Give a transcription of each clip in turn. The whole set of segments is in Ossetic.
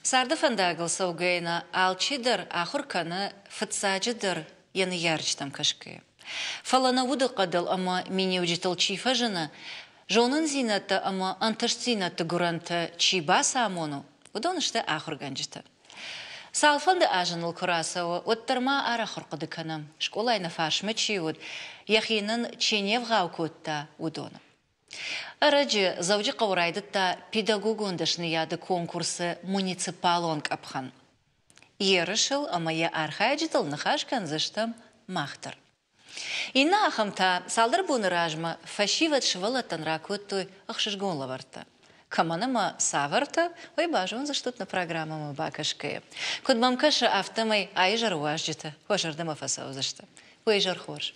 Царды фӕндагыл цӕугӕйӕ нӕ алчидӕр ахуыр кӕны фыццаджыдӕр йӕ ныййарджытӕм кӕсгӕйӕ. Фӕлӕ нӕ удыхъӕдыл ӕмӕ миниуджытыл чи фӕзыны, зонындзинӕдтӕ ӕмӕ ӕнтыстдзинӕдты гуырӕнтӕ чи бацамоны, уыдон сты ахуыргӕнджытӕ. Цалфӕнды азы ныл куы рацӕуы, уӕддӕр ма арӕх ӕрхъуыды кӕнӕм, скъолайы нӕ фарсмӕ чи уыд, йӕхи нын чи не вгъау кодта, уыдоны. Ӕрӕджы Дзӕуджыхъӕуы райдыдта педагогон дӕсныйады конкурсы муниципалон къӕпхӕн. Ерысыл ӕмӕ йӕ архайджытыл ныхас кӕндзыстӕм мах дӕр. Иннӕ ахӕм та цалдӕр боны размӕ фӕсивӕд сывӕллӕттӕн ракодтой ӕхсызгон лӕвӕрттӕ. Кӕмӕн ӕмӕ цавӕртӕ, уый базондзыстут нӕ программӕмӕ бакӕсгӕйӕ. Куыд мӕм кӕсы, афтӕмӕй а-изӕры уазджытӕ уӕ зӕрдӕмӕ фӕцӕудзысты. Уӕ изӕр хорз!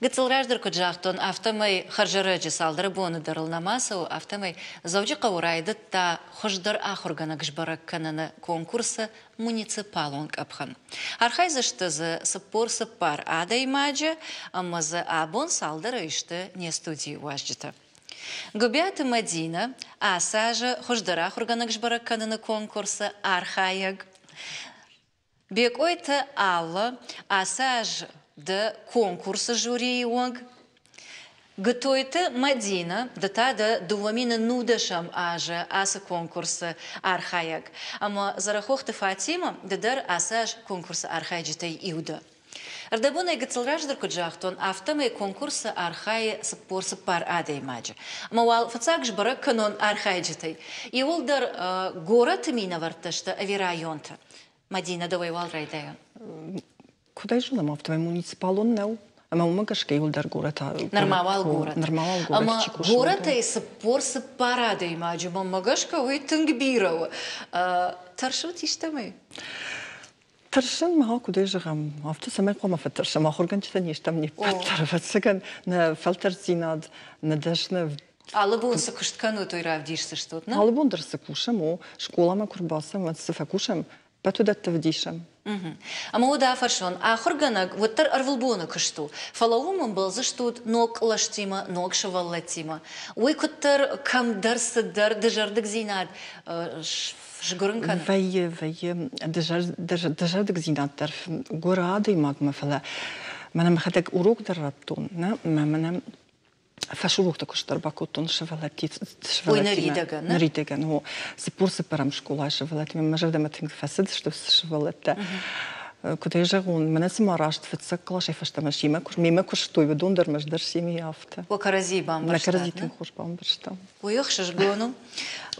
Гыццыл раздӕр куыд загътон, афтӕмӕй хӕрзӕрӕджы цалдӕр боны дӕр ыл нӕма цӕуы, афтӕмӕй Дзӕуджыхъӕуы райдыдта хуыздӕр ахуыргӕнӕг сбӕрӕг кӕныны конкурсы муниципалон къӕпхӕн. Архайдзысты дзы 44 адӕймаджы ӕмӕ дзы абон цалдӕрӕй сты не студийы уазджытӕ. Гуыбиаты Мӕдинӕ ацы азы хуыздӕр ахуыргӕнӕг сбӕрӕг кӕныны конкурсы архайӕг. Бекъойты Алла ацы аз дӕ конкурсы жюрийы онг. Гытойты Мӕдинӕ, ды та дӕ 2019 азы ацы конкурсы архайӕг. Ӕмӕ Дзӕрӕхохты Фатимӕ, ды дӕр ацы аз конкурсы архайджытӕй иу дӕ. Ӕрдӕбонӕй гыццыл раздӕр куыд загътон, афтӕмӕй конкурсы архайы 44 адӕймаджы. Ӕмӕ уал фыццаг сбӕрӕг кӕнон архайджытӕй. Иууылдӕр горӕты минӕвӕрттӕ сты ӕви районты? Мадинӕ, дӕуӕй уал райдайон. Куыд ӕй зонӕм, афтӕмӕй муниципалон нӕу. Ӕмӕ уымӕ гӕсгӕ иуылдӕр горӕт Нырма уал горӕт. Нырма уал горӕт. Ӕмӕ горӕтӕй 44 адӕймаджы, мӕнмӕ гӕсгӕ, уый тынг бирӕ у. Тӕрсут истӕмӕй? Тӕрсын ма куыдӕй зӕгъӕм, афтӕ цӕмӕй хъуамӕ фӕтӕрсӕм, ахуыргӕнджытӕ не стӕм не ппӕт дӕр, ӕвӕццӕгӕн, нӕ фӕлтӕрддзинад, нӕ дӕсны. Алы бон цы куыст кӕнут, уый равдисдзыстут, нӕ? Алы бон дӕр цы кусӕм, о, скъоламӕ куы рбацӕуӕм, уӕд цы фӕкусӕм, ӕппӕт уыдӕттӕ вдисӕм. Ӕмӕ уӕд афӕрсон, ахуыргӕнӕг уӕддӕр ӕрвылбоны куыст у, фӕлӕ уым ӕмбӕлдзыстут ног кълӕстимӕ, ног сывӕллӕттимӕ. Уый куыддӕр кӕмдӕр цыдӕр дызӕрдыгдзинад сгуырын кӕны? Вӕййы, вӕййы дызӕрдыгдзинад дӕр гуыры адӕймагмӕ, фӕлӕ мӕнӕ мӕхӕдӕг урок дӕр радтон, нӕ, мӕ мӕнӕ фӕсурокты куыст дӕр бакодтон сывӕллӕттимӕ. Ныридӕгӕн? Ныридӕгӕн, о. 44-ӕм скъолайы сывӕллӕттимӕ мӕ зӕрдӕмӕ тынг фӕцыдысты сывӕллӕттӕ. Куыд ӕй зӕгъон, мӕнӕ цыма раст фыццаг къласӕй фӕстӕмӕ семӕ мемӕ куыстой, уыдон дӕр мӕ ӕз дӕр семӕ афтӕ. Уӕ кӕрӕдзийы бамбӕрстат? Нӕ кӕрӕдзи тынг хорз бамбӕрстам. Уый ӕхсызгон у.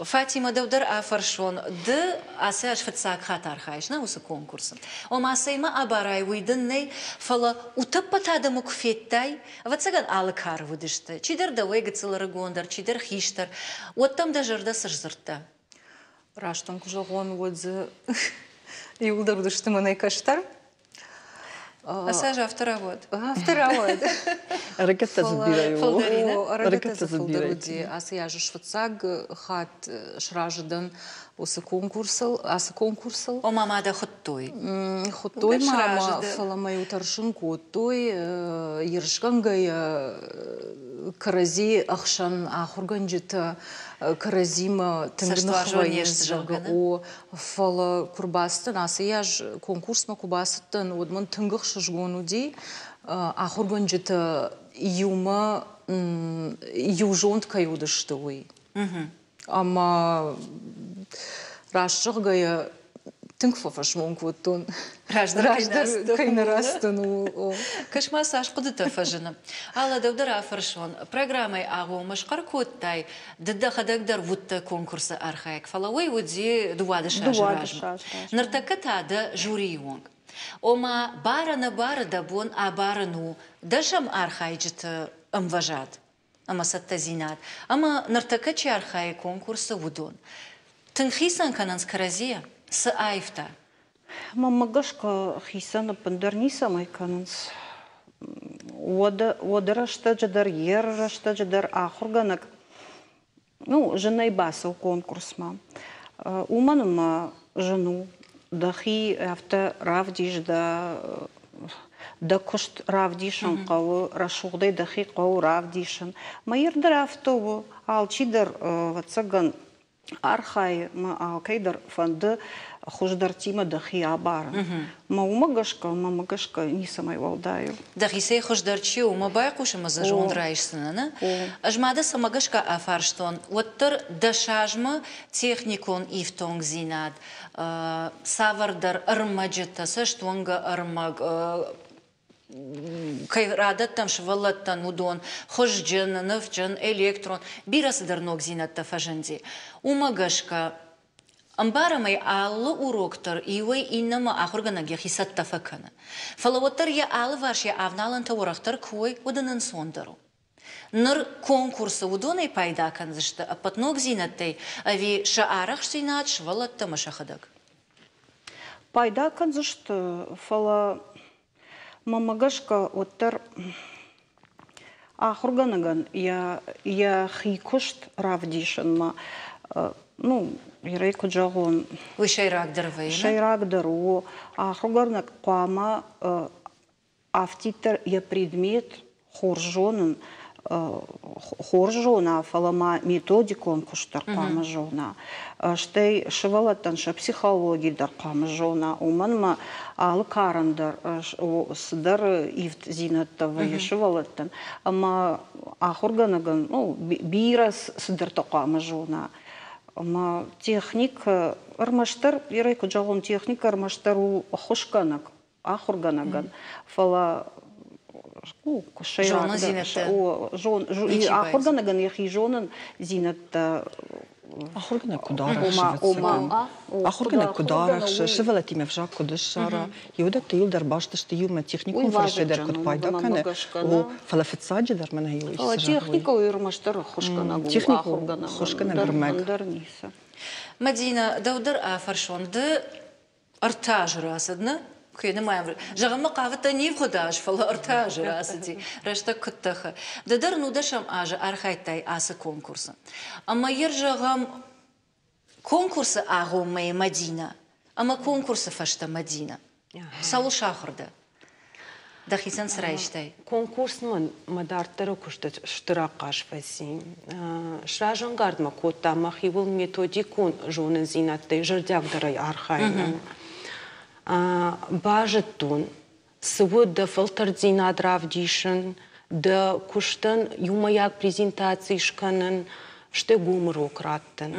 Фатимӕ, дӕу дӕр афӕрсон, ды ацы аз фыццаг хатт архайыс нӕ уыцы конкурсы. Ома, цӕимӕ абарай, уый дын нӕй, фӕлӕ утӕппӕт адӕмы куы федтай, ӕвӕццӕгӕн, алы кары уыдысты, чидӕр дӕуӕй гыццыл ӕрыгондӕр, чидӕр хистӕр, уӕд дӕм дӕ зӕрдӕ цы сдзырдта? Раст дын куы зӕгъон, уӕд дзы иуылдӕр уыдысты мӕнӕй кӕстӕр. Ацы аз афтӕ рауад. Афтӕ рауад. Ӕрыгӕттӕ дзы бирӕ у. Ӕрыгӕттӕ дзы фылдӕр уыди. Ацы аз фыццаг хатт сразы дӕн уыцы конкурсыл, ацы конкурсыл. Ома ма дӕ хуыдтой? Хуыдтой ма мӕ, фӕлӕ мӕ-иу тӕрсын кодтой, ерысгӕнгӕйӕ кӕрӕдзи ӕхсӕн ахуыргӕнджытӕ кӕрӕдзимӕ тынг ныхвӕййынц, зӕгъгӕ, о, Фӕлӕ куы рбацыдтӕн, ацы аз конкурсмӕ куы бацыдтӕн, уӕд мын тынг ӕхсызгон уыди, ахуыргӕнджытӕ иумӕ иу зонд кӕй уыдысты, уый. Ӕмӕ раст зӕгъгӕйӕ, тынг фӕфӕсмон кодтон. Раздӕр кӕй нӕ рацыдтӕн, ууыл. Кӕс-ма, цас хъуыдытӕ фӕзыны. Алла, дӕу дӕр афӕрсон, программӕйы агъоммӕ схъӕр кодтай, Ды дӕхӕдӕг дӕр уыдтӕ конкурсы архайӕг, фӕлӕ уый уыди 12 азы размӕ. Ныртӕккӕ та дӕ жюрийы онг. Ома, бар-ӕнӕбары дӕ бон абарын у дӕсӕм архайджыты ӕмвӕзад ӕмӕ цӕттӕдзинад, ӕмӕ ныртӕккӕ чи архайы конкурсы, уыдон. Тынг хицӕн кӕнынц кӕрӕдзийӕ? Цы аивта? Мӕнмӕ гӕсгӕ хицӕн ӕппындӕр ницӕмӕй кӕнынц. Уӕды рӕстӕджы дӕр, йе рӕстӕджы дӕр ахуыргӕнӕг ну, зынӕй бацӕуы конкурсмӕ. Уымӕн ӕмӕ зын у дӕхи афтӕ равдис, дӕ дӕ куыст равдисын хъӕуы, рӕсугъдӕй дӕхи хъӕуы равдисын. Мӕ ир дӕр афтӕ у, алчидӕр, ӕвӕццӕгӕн, архайы мӕ алкӕй дӕр фӕнды хуыздӕртимӕ дӕхи абарын. Мӕ уымӕ гӕсгӕ, мӕ гӕсгӕ ницӕмӕй уӕлдай у. Дӕхицӕй хуыздӕр чи у, уымӕ байхъус ӕмӕ дзы зонд райсдзынӕ, нӕ? Ӕз ма дӕ цӕмӕ гӕсгӕ афарстон, уӕддӕр дӕсазмӕ техникон ифтонгдзинад, цавӕрдӕр ӕрмӕджытӕ, цӕстуынгӕ ӕрмӕг, кӕй радӕттӕм сывӕллӕттӕн, уыдон хуызджын, нывджын, электрон, бирӕ цыдӕр ногдзинӕдтӕ фӕзынди. Уымӕ гӕсгӕ ӕмбарӕм ӕй, алы урок дӕр иуӕй иннӕмӕ ахуыргӕнӕг йӕхи цӕттӕ фӕкӕны. Фӕлӕ уӕддӕр йӕ алыварс йӕ авналӕнтӕ уӕрӕхдӕр куы уой, уӕд ын ӕнцондӕр у. Ныр конкурсы уыдонӕй пайда кӕндзысты ӕппӕт ногдзинӕдтӕй ӕви сӕ арӕхстдзинад сывӕллӕттӕ ӕмӕ сӕхӕдӕг? Пайда кӕндзысты, фӕлӕ мӕнмӕ гӕсгӕ уӕддӕр ахуыргӕнӕгӕн йӕхи куыст равдисынмӕ, ну, ирӕй куыд зӕгъон, Уый сӕйрагдӕр вӕййы. Сӕйрагдӕр у, ахуыргӕнӕг хъуамӕ афтиддӕр йӕ предмет хорз зонын, хорз зона, фӕлӕ ма методикон куыст дӕр хъуамӕ зона. Стӕй сывӕллӕттӕн сӕ психологи дӕр хъуамӕ зона, уымӕн ӕмӕ алы карӕн дӕр цыдӕр ивддзинӕдтӕ вӕййы сывӕллӕттӕн. Ӕмӕ ахуыргӕнӕгӕн ну, бирӕ цыдӕртӕ хъуамӕ зона. Ӕмӕ техникӕ ӕрмӕстдӕр, ирӕй куыд зӕгъон, техникӕ ӕрмӕстдӕр у ӕххуысгӕнӕг ахуыргӕнӕгӕн, фӕлӕ ахуыргӕнӕгӕн йӕхи зонындзинӕдтӕ Ахуыргӕнӕг куыд арӕхсы, ахуыргӕнӕг куыд арӕхсы, сывӕллӕттимӕ ӕвзаг куыд ссара, иуӕдӕттӕ иуылдӕр баст сты иумӕ, техникон фӕрӕзтӕй дӕр куыд пайда кӕны, фӕлӕ фыццаджыдӕр мӕнӕ иу Техникӕ у ӕрмӕстдӕр ӕххуысгӕнӕг у ахуыргӕнӕгӕн. Ӕххуысгӕнӕг ӕрмӕг. Мадина, дӕу дӕр афӕрсон, ды ӕртӕ азы рацыд, нӕ? Куы нымайӕм, зӕгъынмӕ хъавыдтӕн ивгъуыд аз, фӕлӕ ӕртӕ азы рацыди, рӕстӕг куыд тӕхы. Ды дӕр нудӕсӕм азы архайдтай ацы конкурсы. Ӕмӕ йӕ зӕгъӕм, конкурсы агъоммӕйы Мадинӕ ӕмӕ конкурсы фӕстӕ Мадинӕ. Цӕуыл сахуыр дӕ? Дӕхицӕн цы райстай? Конкурс мын мӕ дарддӕры куысты стыр ахъаз фӕци. Сразӕнгард мӕ кодта мӕхиуыл методикон зонындзинӕдтӕй зӕрдиагдӕрӕй архайынӕн. Базыдтон, цы у дӕ фӕлтӕрддзинад равдисын, дӕ куыстӕн иумӕйаг презентаци скӕнын, стӕй гом урок раттын.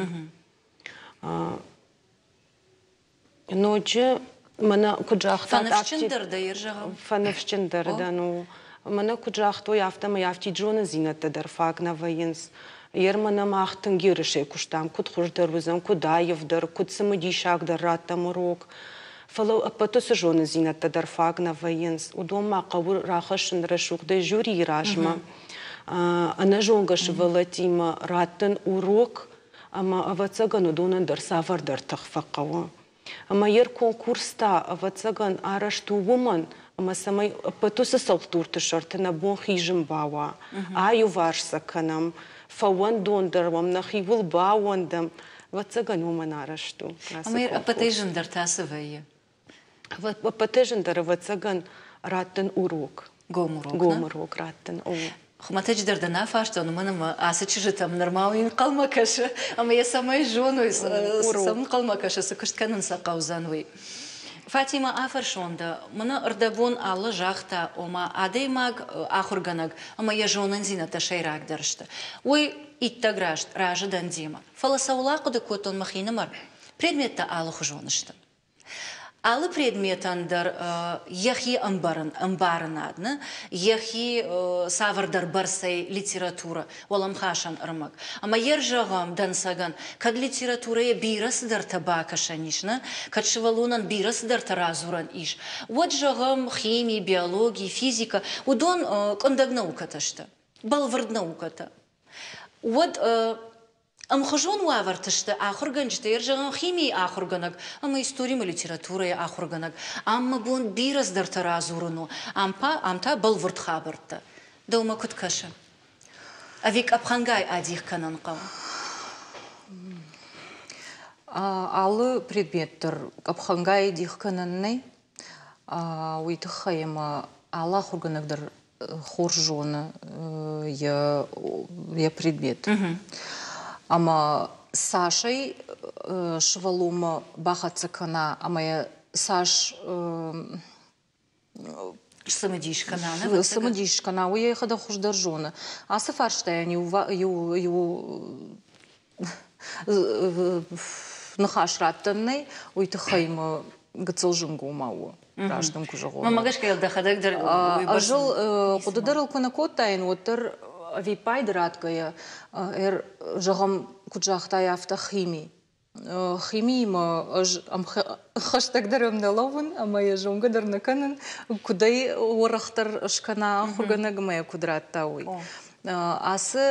Ноджы мӕнӕ куыд загътат, Фӕныфсджындӕр дӕ йе зӕгъӕм? Фӕныфсджындӕр дӕн у. Мӕнӕ куыд загътой, афтӕмӕй афтид зонындзинӕдтӕ дӕр фаг нӕ вӕййынц. Ер мӕнӕ мах тынг ерысӕй куыстам, куыд хуыздӕр уыдзӕн, куыд аивдӕр, куыд цымыдисагдӕр раттӕм урок. Фӕлӕ ӕппӕт уыцы зонындзинӕдтӕ дӕр фаг нӕ вӕййынц. Уыдон ма хъӕуы рахӕссын рӕсугъдӕй жюрийы размӕ. Ӕнӕзонгӕ сывӕллӕттимӕ раттын урок ӕмӕ, ӕвӕццӕгӕн, уыдонӕн дӕр цавӕрдӕр тых фӕхъӕуы. Ӕмӕ йе рконкурс та, ӕвӕццӕгӕн, арӕзт у уымӕн, ӕмӕ цӕмӕй ӕппӕт уыцы цӕлхдурты сӕрты нӕ бон хизын бауа, аиуварс сӕ кӕнӕм, фӕуӕндондӕр уӕм, нӕхиуыл баууӕндӕм. Ӕвӕццӕгӕн, уымӕн арӕзт у. Ӕмӕ ӕппӕтӕй зындӕр та цы вӕййы? Ӕппӕтӕй зындӕр, ӕвӕццӕгӕн, раттын урок. Гом урок. Гом урок раттын. Хуымӕтӕджы дӕр дӕ нӕ фарстон, уымӕн ӕмӕ ацы чызджытӕм нырма уый ӕнхъӕлмӕ кӕсы, ӕмӕ йӕ цӕмӕй зоной, цӕмӕн ӕнхъӕлмӕ кӕсы, цы куыст кӕнын сӕ хъӕудзӕн, уый. Фатимӕ, афӕрсон дӕ, мӕнӕ ӕрдӕбон Алла загъта, ома адӕймаг ахуыргӕнӕг ӕмӕ йӕ зонындзинӕдтӕ сӕйрагдӕр сты. Уый иттӕг раст, разы дӕн демӕ. Фӕлӕ цӕуыл ахъуыды кодтон мӕхинымӕр? Предметтӕ алыхуызон сты. Алы предметӕн дӕр йӕхи ӕмбарын, ӕмбарынад, нӕ? Йӕхи цавӕрдӕр бӕрцӕй литературӕ, уӕлӕмхасӕн ӕрмӕг. Ӕмӕ йе рзӕгъӕм, дӕнцӕгӕн, кӕд литературӕйӕ бирӕ цыдӕртӕ бакӕсӕн ис, нӕ? Кӕд сывӕллонӕн бирӕ цыдӕртӕ радзурӕн ис, уӕд, зӕгъӕм, хими, биологи, физикӕ, уыдон къуындӕг наукӕтӕ сты, бӕлвырд наукӕтӕ. Уӕд Ӕмхуызон уавӕрты сты ахуыргӕнджытӕ, зӕгъӕм, химийы ахуыргӕнӕг ӕмӕ истори ӕмӕ литературӕйы ахуыргӕнӕг. Ам мӕ бон бирӕ цыдӕртӕ радзурын у, ам та бӕлвырд хабӕрттӕ. Дӕумӕ куыд кӕсы? Ӕви къӕпхӕнгай адих кӕнын хъӕуы? Алы предмет дӕр къӕпхӕнгай дих кӕнӕн нӕй. Уый тыххӕй ӕмӕ алы ахуыргӕнӕг дӕр хорз зоны йӕ предмет. Ӕмӕ цасӕй сывӕллонмӕ бахӕццӕ кӕна ӕмӕ йӕ цас цымыдис кӕна, цымыдис кӕна, уый йӕхӕдӕг хуыздӕр зоны. Ацы фарстайӕн иу ныхас раттӕн нӕй, уый тыххӕй мӕ гыццыл зынгомау у, раст дын куы зӕгъон. Мӕ гӕсгӕ йыл дӕхӕдӕг дӕр Ӕз ыл хъуыды дӕр ыл куы нӕ кодтаин, уӕддӕр ӕвиппайды ратгӕйӕ, зӕгъӕм, куыд загътай, афтӕ хими. Химиимӕ ӕз хӕстӕгдӕр ӕм нӕ лӕууын ӕмӕ йӕ зонгӕ дӕр нӕ кӕнын, куыд ӕй уӕрӕхдӕр скӕна ахуыргӕнӕг ӕмӕ йӕ куыд радта, уый. Ацы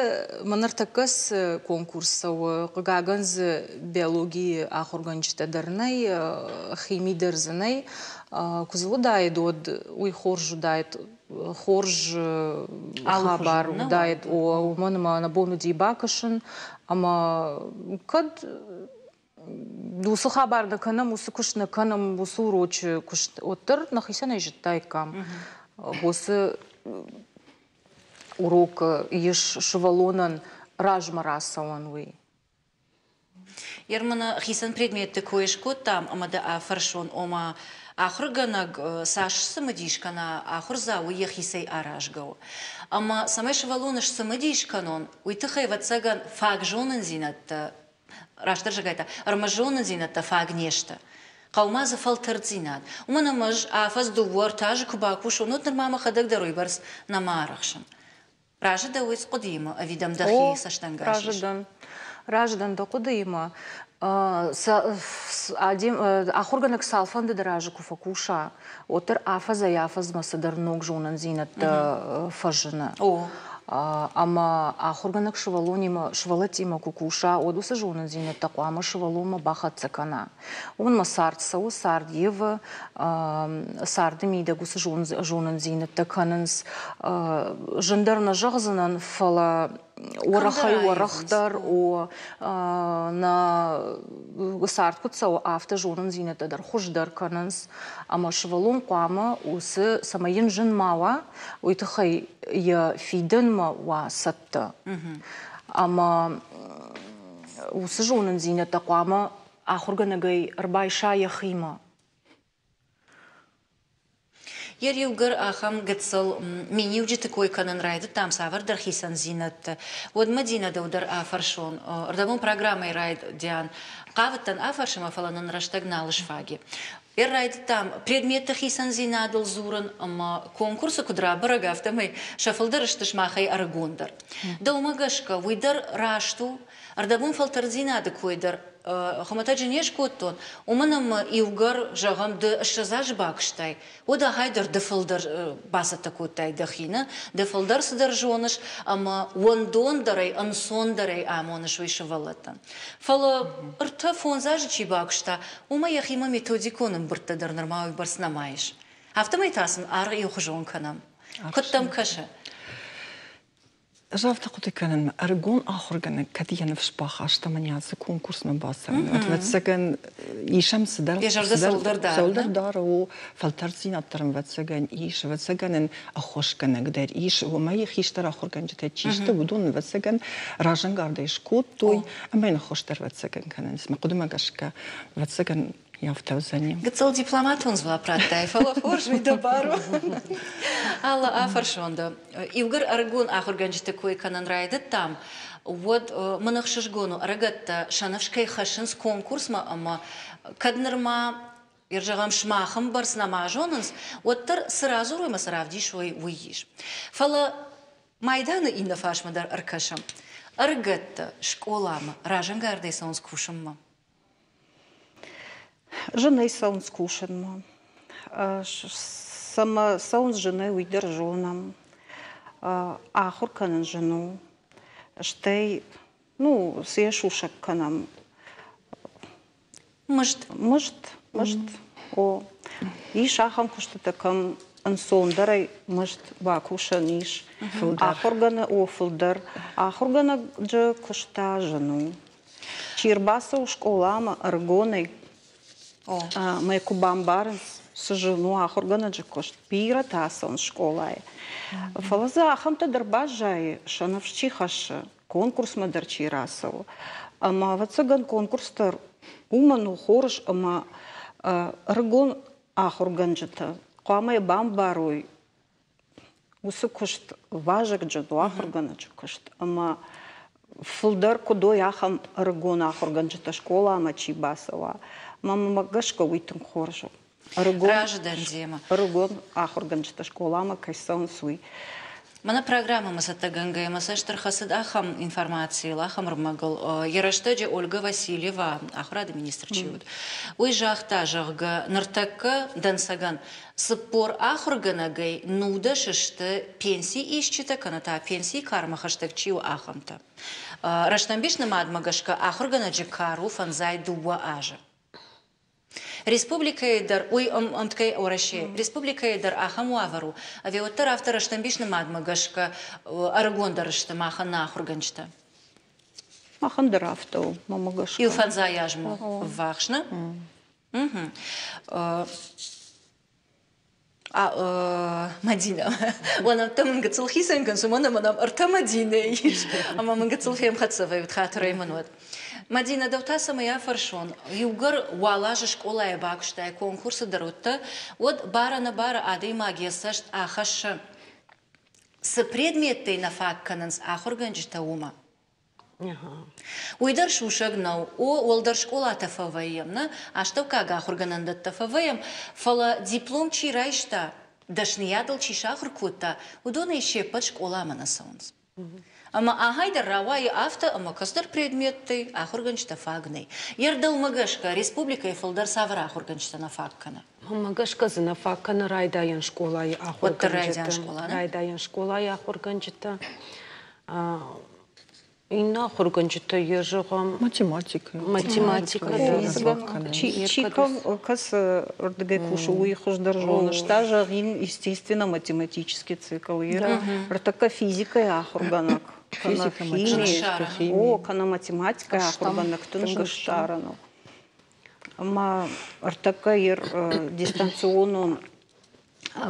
мӕ ныртӕккӕ цы конкурс цӕуы, хъыгагӕн дзы биологийы ахуыргӕнджытӕ дӕр нӕй, хими дӕр дзы нӕй. Куы дзы уыдаид, уӕд уый хорз уыдаид, хорз хабар уыдаид, уымӕн ӕмӕ нӕ бон уыди бакӕсын ӕмӕ кӕд уыцы хабар нӕ кӕнӕм, уыцы куыст нӕ кӕнӕм, уыцы урочы куыст, уӕддӕр нӕхицӕнӕй зыдтаиккам. Уыцы урок ис сывӕллонӕн размӕ рацӕуӕн уый. Ерманы хицӕн предметты кой скодтам ӕмӕ дӕ афӕрсон, ома ахуыргӕнӕг цас цымыдис кӕна ахуырдзау, уый йӕхицӕй аразгӕ у. Ӕмӕ цӕмӕй сывӕллоны сцымыдис кӕнон, уый тыххӕй, ӕвӕццӕгӕн, фаг зонындзинӕдтӕ, растдӕр зӕгъгӕй та, ӕрмӕст зонындзинӕдтӕ фаг не сты. Хъӕуы ма дзы фӕлтӕрддзинад. Уымӕн ӕмӕ ӕз афӕдз дыууӕ-ӕртӕ азы куы бакусон, уӕд нырма мӕхӕдӕг дӕр уыйбӕрц нӕма арӕхсын. Разы дӕ уый хъуыдыимӕ ӕви дӕм дӕхи цӕстӕнгас разы дӕн. Разы дӕн дӕ хъуыдыимӕ. Ахуыргӕнӕг цалфӕнды дӕр азы куы фӕкуса, уӕддӕр афӕдзӕй-афӕдзмӕ цыдӕр ног зонындзинӕдтӕ фӕзыны. Ӕмӕ ахуыргӕнӕг сывӕллонимӕ, сывӕллӕттимӕ куы куса, уӕд уыцы зонындзинӕдтӕ хъуамӕ сывӕллонмӕ бахӕццӕ кӕна. Уымӕн ӕмӕ цард цӕуы, цард ивы, царды мидӕг уыцы зонындзинӕдтӕ кӕнынц. Зындӕр нӕ зӕгъдзынӕн, фӕлӕ уӕрӕхӕй-уӕрӕхдӕр у, нӕ цард куыд цӕуы, афтӕ зонындзинӕдтӕ дӕр хуыздӕр кӕнынц. Ӕмӕ сывӕллон хъуамӕ уыцы, цӕмӕй йын зын ма уа, уый тыххӕй йӕ фидӕнмӕ уа цӕттӕ. Ӕмӕ уыцы зонындзинӕдтӕ хъуамӕ ахуыргӕнӕгӕй ӕрбайса йӕхимӕ. Йӕ иугӕр ахӕм гыццыл миниуджыты кой кӕнын райдыдтам цавӕрдӕр хицӕндзинӕдты, уӕд Мӕдинӕ дӕу дӕр афӕрсон. Ӕрдӕбон программӕйы райдиан хъавыдтӕн афӕрсынмӕ, фӕлӕ нын рӕстӕг нал сфаг и. Райдыдтам предметты хицӕндзинадыл дзурын ӕмӕ конкурсы куыд рабӕрӕг, афтӕмӕй сӕ фылдӕр сты сымахӕй ӕрыгондӕр. Дӕумӕ гӕсгӕ уый дӕр раст у? Ӕрдӕбон фӕлтӕрддзинады кой дӕр хуымӕтӕджы не скодтон, уымӕн ӕмӕ иугӕр, зӕгъӕм, ды 20 азы бакуыстай, уӕд ахӕй дӕр ды фылдӕр бацӕттӕ кодтай дӕхи, нӕ? Ды фылдӕр цыдӕр зоныс ӕмӕ уӕндондӕрӕй, ӕнцондӕрӕй амоныс уый сывӕллӕттӕн. Фӕлӕ ӕртӕ-фондз азы чи бакуыста, уымӕ йӕхимӕ методикон ӕмбырдтӕ дӕр нырма уыйбӕрц нӕма ис. Афтӕмӕй та сын аргъ иухуызон кӕнӕм. Куыд дӕм кӕсы? Ӕз афтӕ хъуыды кӕнын, ӕрыгон ахуыргӕнӕг кӕд йӕ ныфс бахаста мӕнӕ ацы конкурсмӕ бацӕуын, ӕвӕццӕгӕн, ис ӕм цыдӕр Йӕ зӕрдӕ цӕуылдӕр дары. Цӕуылдӕр дары, о, фӕлтӕрддзинад дӕр ӕвӕццӕгӕн ис, ӕвӕццӕгӕн ын ӕххуысгӕнӕг дӕр ис, уымӕй хистӕр ахуыргӕнджытӕ чи сты, уыдон ӕвӕццӕгӕн разӕнгардӕй скодтой ӕмӕ йын ӕххуыс дӕр ӕвӕццӕгӕн кӕнынц. Мӕ хъуыдымӕ гӕсгӕ, ӕвӕццӕгӕн, афтӕ уыдзӕни. Гыццыл дипломатон дзуапп радтай, фӕлӕ хорз уый дӕ бар у. Алла, афӕрсон дӕ. Иугӕр ӕрыгон ахуыргӕнджыты кой кӕнын райдыдтам, уӕд мын ӕхсызгон у, ӕрыгӕттӕ сӕ ныфс кӕй хӕссынц конкурсмӕ ӕмӕ кӕд нырма, зӕгъӕм, сымах ӕмбӕрц нӕма зонынц, уӕддӕр цы радзурой ӕмӕ цы равдисой, уый ис. Фӕлӕ майданы иннӕ фарсмӕ дӕр ӕркӕсӕм. Ӕрыгӕттӕ скъоламӕ разӕнгардӕй цӕуынц кусынмӕ. Зынӕй цӕуынц кусынмӕ. Цӕмӕ цӕуынц зынӕй, уый дӕр зонӕм. Ахуыр кӕнын зын у. Стӕй Ну, цы йӕ сусӕг кӕнӕм? Мызд. Мызд, мызд. О, ис ахӕм куыстытӕ, кӕм ӕнцондӕрӕй мызд бакусӕн ис. Ахуыргӕнӕг, о, фылдӕр. Ахуыргӕнӕджы куыст та зын у. Чи ӕрбацӕуы скъоламӕ ӕрыгонӕй, мӕ куы бамбарынц, цы зын у ахуыргӕнӕджы куыст, бирӕтӕ ацӕуынц скъолайы. Фӕлӕ дзы ахӕмтӕ дӕр баззайы, сӕ ныфс чи хӕссы, конкурсмӕ дӕр чи рацӕуы. Ӕмӕ, ӕвӕццӕгӕн, конкурс дӕр уымӕн у хорз, ӕмӕ ӕрыгон ахуыргӕнджытӕ хъуамӕ бамбарой, уыцы куыст вазыгджын у ахуыргӕнӕджы куыст, ӕмӕ фылдӕр куыд уой, ахӕм ӕрыгон ахуыргӕнджытӕ скъоламӕ чи бацӕуа. Мӕнмӕ гӕсгӕ уый тынг хорз у. Ӕрыгон, демӕ. Ӕрыгон ахуыргӕнджытӕ скъоламӕ кӕй цӕуынц, уый. Мӕнӕ программӕмӕ цӕттӕгӕнгӕйӕ мӕ цӕст ӕрхӕцыд ахӕм информацийыл, ахӕм ӕрмӕгыл. Йӕ рӕстӕджы Ольга Васильева, ахуырады министр чи уыд, уый загъта, зӕгъгӕ, ныртӕккӕ, дӕнцӕгӕн, 40 ахуыргӕнӕгӕй 19 сты пенси исджытӕ кӕнӕ та пенсийы кармӕ хӕстӕг чи у, ахӕмтӕ. Рӕстӕмбис нымадмӕ гӕсгӕ ахуыргӕнӕджы кар у 52 азы. Республикӕйы дӕр, уый ӕмткӕй Уӕрӕсе, республикӕйы дӕр ахӕм уавӕр у, ӕви уӕддӕр афтӕ рӕстӕмбис нымадмӕ гӕсгӕ ӕрыгондӕр сты махӕн нӕ ахуыргӕнджытӕ? Махӕн дӕр афтӕ у, мӕнмӕ гӕсгӕ. Иу фӕндзай азмӕ ввахс, нӕ? Мадинӕ, уӕнӕмттӕ мын гыццыл хицӕн кӕнынц, уымӕн ӕмӕ нӕм ӕртӕ Мадинӕ ис, ӕмӕ мын гыццыл фемхӕццӕ вӕййут, хатырӕй мын уӕд. Мадинӕ, дӕу та цӕмӕй афӕрсон, иугӕр уал азы скъолайы бакуыстай, конкурсы дӕр уыдтӕ, уӕд бар-ӕнӕбары адӕймаг йӕ цӕст ахӕссы, цы предметтӕй нӕ фаг кӕнынц ахуыргӕнджытӕ, уымӕ. Уый дӕр сусӕг нӕу. О, уӕлдӕр скъолатӕ фӕвӕййӕм, нӕ астӕуккаг ахуыргӕнӕндӕттӕ фӕвӕййӕм, фӕлӕ диплом чи райста, дӕсныйадыл чи сахуыр кодта, уыдонӕй се ппӕт скъоламӕ нӕ цӕуынц. Ӕмӕ ахӕй дӕр рауайы афтӕ, ӕмӕ кӕцыдӕр предметтӕй ахуыргӕнджытӕ фаг нӕй. Йе рдӕумӕ гӕсгӕ республикӕйы фылдӕр цавӕр ахуыргӕнджытӕ нӕ фаг кӕны? Мӕнмӕ гӕсгӕ дзы нӕ фаг кӕны райдайӕн скъолайы ахуыргӕнджытӕ. Райдайӕн скъолайы ахуыргӕнджытӕ. Иннӕ ахуыргӕнджытӕ йӕ зӕгъӕм математикӕ. Математикӕ. Чи кӕцы рдыгӕй кусы, уый хуыздӕр зоны. Ста зӕгъин, естественно, математический цикл. Ӕртӕккӕ физикӕйы ахуыргӕнӕг, кӕнӕ химия, о, кӕнӕ математикӕйы ахуыргӕнӕг тынг ссарӕн у. Ӕмӕ ӕртӕккӕ дистанционон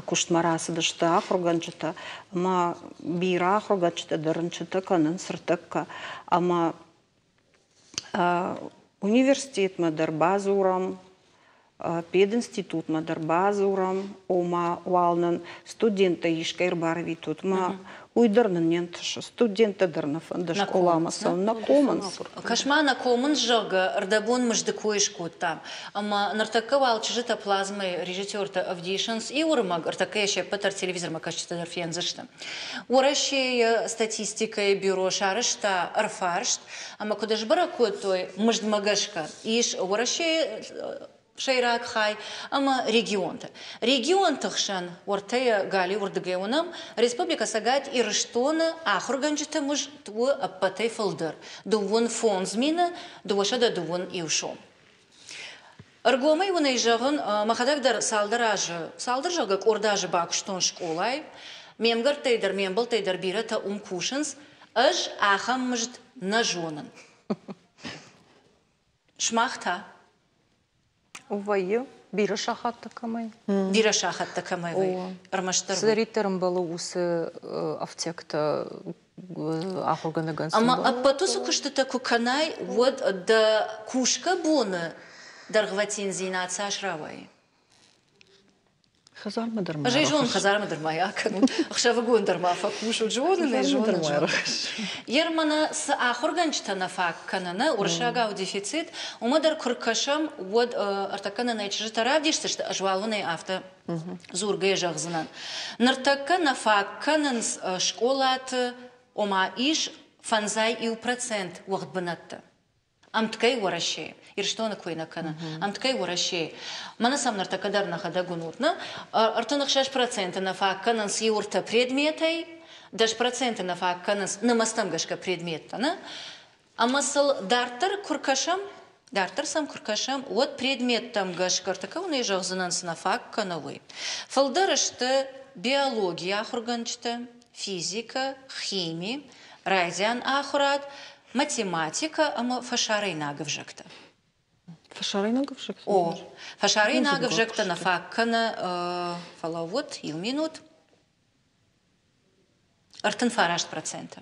куыстмӕ рацыдысты ахуыргӕнджытӕ ӕмӕ бирӕ ахуыргӕнджытӕ дӕр рынчынтӕ кӕнынц ӕртӕккӕ. Ӕмӕ университетмӕ дӕр бадзурӕм, пединститутмӕ дӕр бадзурӕм, ома уал нын студенттӕ искӕй ӕрбарвитут, ма уый дӕр нын не нтысы. Студенттӕ дӕр нӕ фӕнды скъоламӕ цӕуын, нӕ комынц. Кӕс-ма, нӕ комынц, зӕгъгӕ, ӕрдӕбон мызды кой скодтам. Ӕмӕ ныртӕккӕ уал чызджытӕ плазмӕйы режиссертӕ ӕвдисынц иу ӕрмӕг, ӕртӕккӕ йӕ се ппӕт дӕр телевизормӕ кӕсджытӕ дӕр фендзысты. Уӕрӕсейы статистикӕйы бюро сарӕзта ӕрфарст, ӕмӕ куыд сбӕрӕг кодтой, мыздмӕ гӕсгӕ ис Уӕрӕсейы сӕйраг хай ӕмӕ регионты. Регионты хсӕн уӕртӕйӕ галиуырдыгӕй уынӕм, Республикӕ Цӕгат Ирыстоны ахуыргӕнджыты мызд у ӕппӕтӕй фылдӕр, 35 221 сом. Ӕргомӕй уын ӕй зӕгъын, мӕхӕдӕг дӕр цалдӕр азы, цалдӕр, зӕгъгӕ, къорд азы бакуыстон скъолайы. Ме мгӕрттӕй дӕр, ме мбӕлттӕй дӕр бирӕтӕ уым кусынц. Ӕз ахӕм мызд нӕ зонын. Сымах та? Вӕййы. Бирӕ сахаттӕ кӕмӕй. Бирӕ сахаттӕ кӕмӕй вӕййы. Ӕрмӕстдӕр. Цыдӕриддӕр ӕмбӕлы уыцы ӕфтиӕгтӕ ахуыргӕнӕгӕн. Ӕмӕ ӕппӕт уыцы куыстытӕ куы кӕнай, уӕд дӕ кусгӕ боны дӕргъвӕтиндзинад цас рауайы? Хӕдзармӕ дӕр ма Ӕз ӕй зонын, хӕдзармӕ дӕр ма йӕ акӕнут, ӕхсӕвыгон дӕр ма фӕкусут, зонын ӕй, зонын. Ер мӕнӕ цы ахуыргӕнджытӕ нӕ фаг кӕны, нӕ уырыссагау дефицит, уымӕ дӕр куы ркӕсӕм, уӕд ӕртӕккӕ нын ӕй чызджытӕ равдисдзысты, ӕз уал уын ӕй афтӕ дзургӕ зӕгъдзынӕн. Ныртӕккӕ нӕ фаг кӕнынц скъолаты, ома ис 51% уӕгъд бынӕттӕ. Ӕмткӕй Уӕрӕсейы. Ирыстоны кой нӕ кӕны. Ӕмткӕй Уӕрӕсейы. Мӕнӕ сӕм ныртӕккӕ дӕр нӕхӕдӕг уынут, нӕ? 36% нӕ фаг кӕнынц иу ӕртӕ предметӕй, 10% нӕ фаг кӕнынц нымӕцтӕм гӕсгӕ предметтӕ, нӕ? Ӕмӕ сыл дарддӕр куы ркӕсӕм, дарддӕр сӕм куы ркӕсӕм, уӕд предметтӕм гӕсгӕ ӕртыккӕуынӕй зӕгъдзынӕн, цы нӕ фаг кӕны, уый. Фылдӕр сты биологийы ахуыргӕнджытӕ, физикӕ, хими, райдиан ахуырад, математикӕ ӕмӕ фӕсарӕйнаг ӕвзӕгтӕ. Фӕсарӕйнаг ӕвзӕгтӕ? О, фӕсарӕйнаг ӕвзӕгтӕ нӕ фаг кӕны, фӕлӕууӕд иу минут. 39%.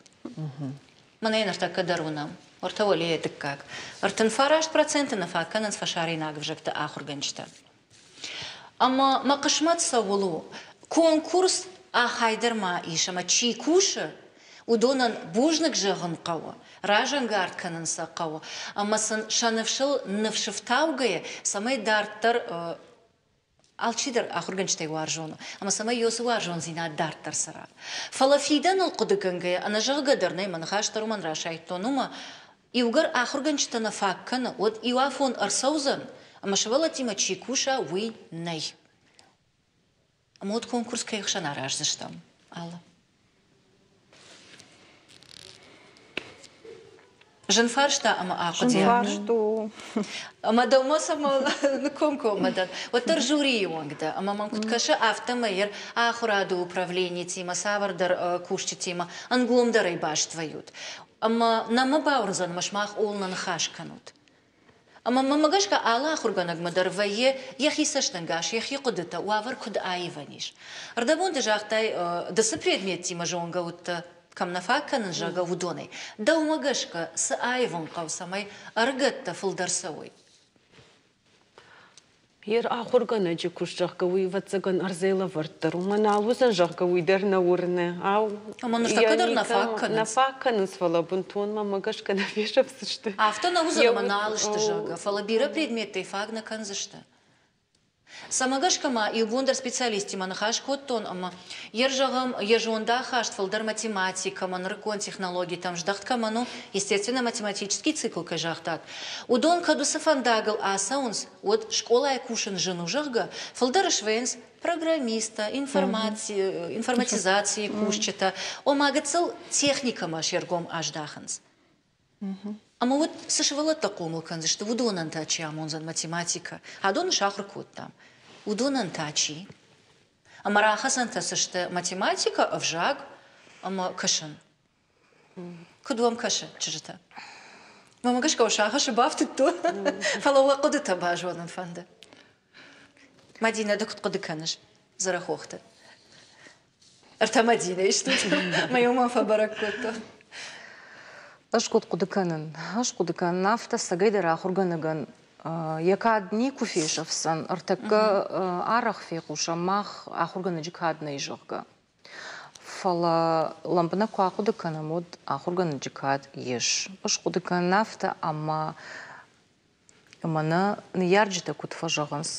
Мӕнӕ ныртӕккӕ дӕр уынӕм. Уӕртӕ уӕлейӕ дыккаг. 39% нӕ фаг кӕнынц фӕсарӕйнаг ӕвзӕгты ахуыргӕнджытӕ. Ӕмӕ мӕ хъысмӕт цӕуыл у? Конкурс ахай дӕр ма ис, ӕмӕ чи кусы, уыдонӕн бузныг зӕгъын хъӕуы, разӕнгард кӕнын сӕ хъӕуы, ӕмӕ сын сӕ ныфсыл ныфс ӕфтаугӕйӕ, цӕмӕй дарддӕр алчидӕр ахуыргӕнджытӕй уарзон у, ӕмӕ цӕмӕй уыцы уарзондзинад дарддӕр цӕра. Фӕлӕ фидӕныл хъуыдыгӕнгӕйӕ, ӕнӕзӕгъгӕ дӕр нӕй, мӕ ныхас дӕр уымӕн расайдтон, уымӕ, иугӕр ахуыргӕнджытӕ нӕ фаг кӕны, уӕд иу афон ӕрцӕудзӕн, ӕмӕ сывӕллӕттимӕ чи куса, уый нӕй. Ӕмӕ уӕд конкурс кӕй хсӕн араздзыстӕм, Алла? Зын фарста ӕмӕ ахъуыдиаг. Зын фарст у. Ӕмӕ дӕумӕ цӕмӕ ныккомкоммӕ дӕн, уӕддӕр жюрийы онг дӕ. Ӕмӕ мӕм куыд кӕсы, афтӕмӕй ахуырады управленитимӕ, цавӕрдӕр кусджытимӕ ӕнгомдӕрӕй баст вӕййут. Ӕмӕ нӕ бауырндзӕн, ӕмӕ сымах ууыл нӕ ныхас кӕнут. Ӕмӕ мӕмӕ гӕсгӕ алы ахуыргӕнӕгмӕ дӕр вӕййы йӕхи цӕстӕнгас, йӕхи хъуыдытӕ, уавӕр куыд аивӕн ис. Ӕрдӕбон ды загътай, ды цы предметтимӕ зонгӕ уыдтӕ, кӕм нӕ фаг кӕнын, зӕгъгӕ, уыдонӕй. Дӕумӕ гӕсгӕ цы аивын хъӕуы, цӕмӕй ӕрыгӕттӕ фылдӕр цӕуой? Йе ахуыргӕнӕджы куыст, зӕгъгӕ, уый, ӕвӕццӕгӕн, ӕрдзӕй лӕвӕрд дӕр уымӕ нал уыдзӕн, зӕгъгӕ, уый дӕр нӕ уырны. Ау, Ӕмӕ ныртӕккӕ дӕр нӕ фаг кӕнынц. Нӕ фаг кӕнынц, фӕлӕ бынтон мӕмӕ гӕсгӕ нӕ фесӕфдзысты. Афтӕ нӕ уыдзӕн, ӕмӕ нал сты, зӕгъгӕ, фӕлӕ бирӕ предметтӕй фаг нӕ кӕндзысты. Цӕмӕ гӕсгӕ ма иу бон дӕр специалисттимӕ ныхас кодтон ӕмӕ йе зӕгъӕм, йӕ зондахаст фылдӕр математикӕмӕ, нырыккон технологитӕм здӕхт кӕмӕн у, естественно-математический цикл кӕй загътат, уыдон кӕд уыцы фӕндагыл ацӕуынц, уӕд скъолайы кусын зын у, зӕгъгӕ, фылдӕр свӕййынц программисттӕ, информатизацийы кусджытӕ, ома гыццыл техникӕмӕ се ргом аздахынц. Ӕмӕ уӕд цы сывӕллӕттӕ хъомыл кӕндзысты, уыдонӕн та чи амондзӕн математикӕ? Адоны сахуыр кодтам. Уыдонӕн та чи? Ӕмӕ рахӕцӕнтӕ цы сты математикӕ, ӕвзаг ӕмӕ кӕсын. Куыд уӕм кӕсы, чызджытӕ? Мӕнмӕ гӕсгӕ уӕ сагъӕсы бафтыдтон, фӕлӕ уӕ хъуыдытӕ базонын фӕнды. Мадинӕ, ды куыд хъуыды кӕныс Дзӕрӕхохты? Ӕртӕ Мадинӕйы стут, мӕ иумӕ фӕбӕрӕг кодтон. Ӕз куыд хъуыды кӕнын? Ӕз хъуыды кӕнын афтӕ, цӕгӕйдӕр ахуыргӕнӕгӕн йӕ кад никуы фесӕфдзӕн. Ӕртӕккӕ арӕх фехъусӕм мах ахуыргӕнӕджы кад нӕй, зӕгъгӕ. Фӕлӕ лӕмбынӕг куы ахъуыды кӕнӕм, уӕд ахуыргӕнӕджы кад ис. Ӕз хъуыды кӕнын афтӕ, ӕмӕ мӕнӕ ныййарджытӕ куыд фӕзӕгъынц,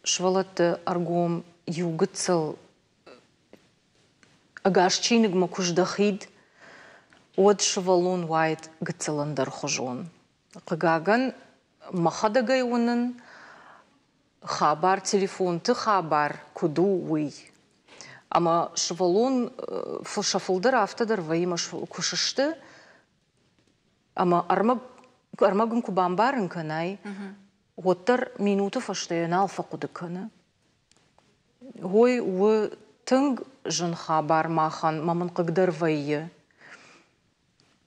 сывӕллӕтты ӕргом иу гыццыл ӕгас чиныгмӕ куы здӕхид, уӕд сывӕллон уаид гыццыл ӕндӕрхуызон. Хъыгагӕн, мӕхӕдӕг ӕй уынын, хабар телефонты хабар куыд у, уый. Ӕмӕ сывӕллон сӕ фылдӕр афтӕ дӕр вӕййы, куы сысты, ӕмӕ ӕрмӕг, ӕрмӕг ын куы бамбарын кӕнай, уӕддӕр минуты фӕстӕ йӕ нал фӕхъуыды кӕны. Уый у тынг зын хабар махӕн, мӕ мын хъыг дӕр вӕййы.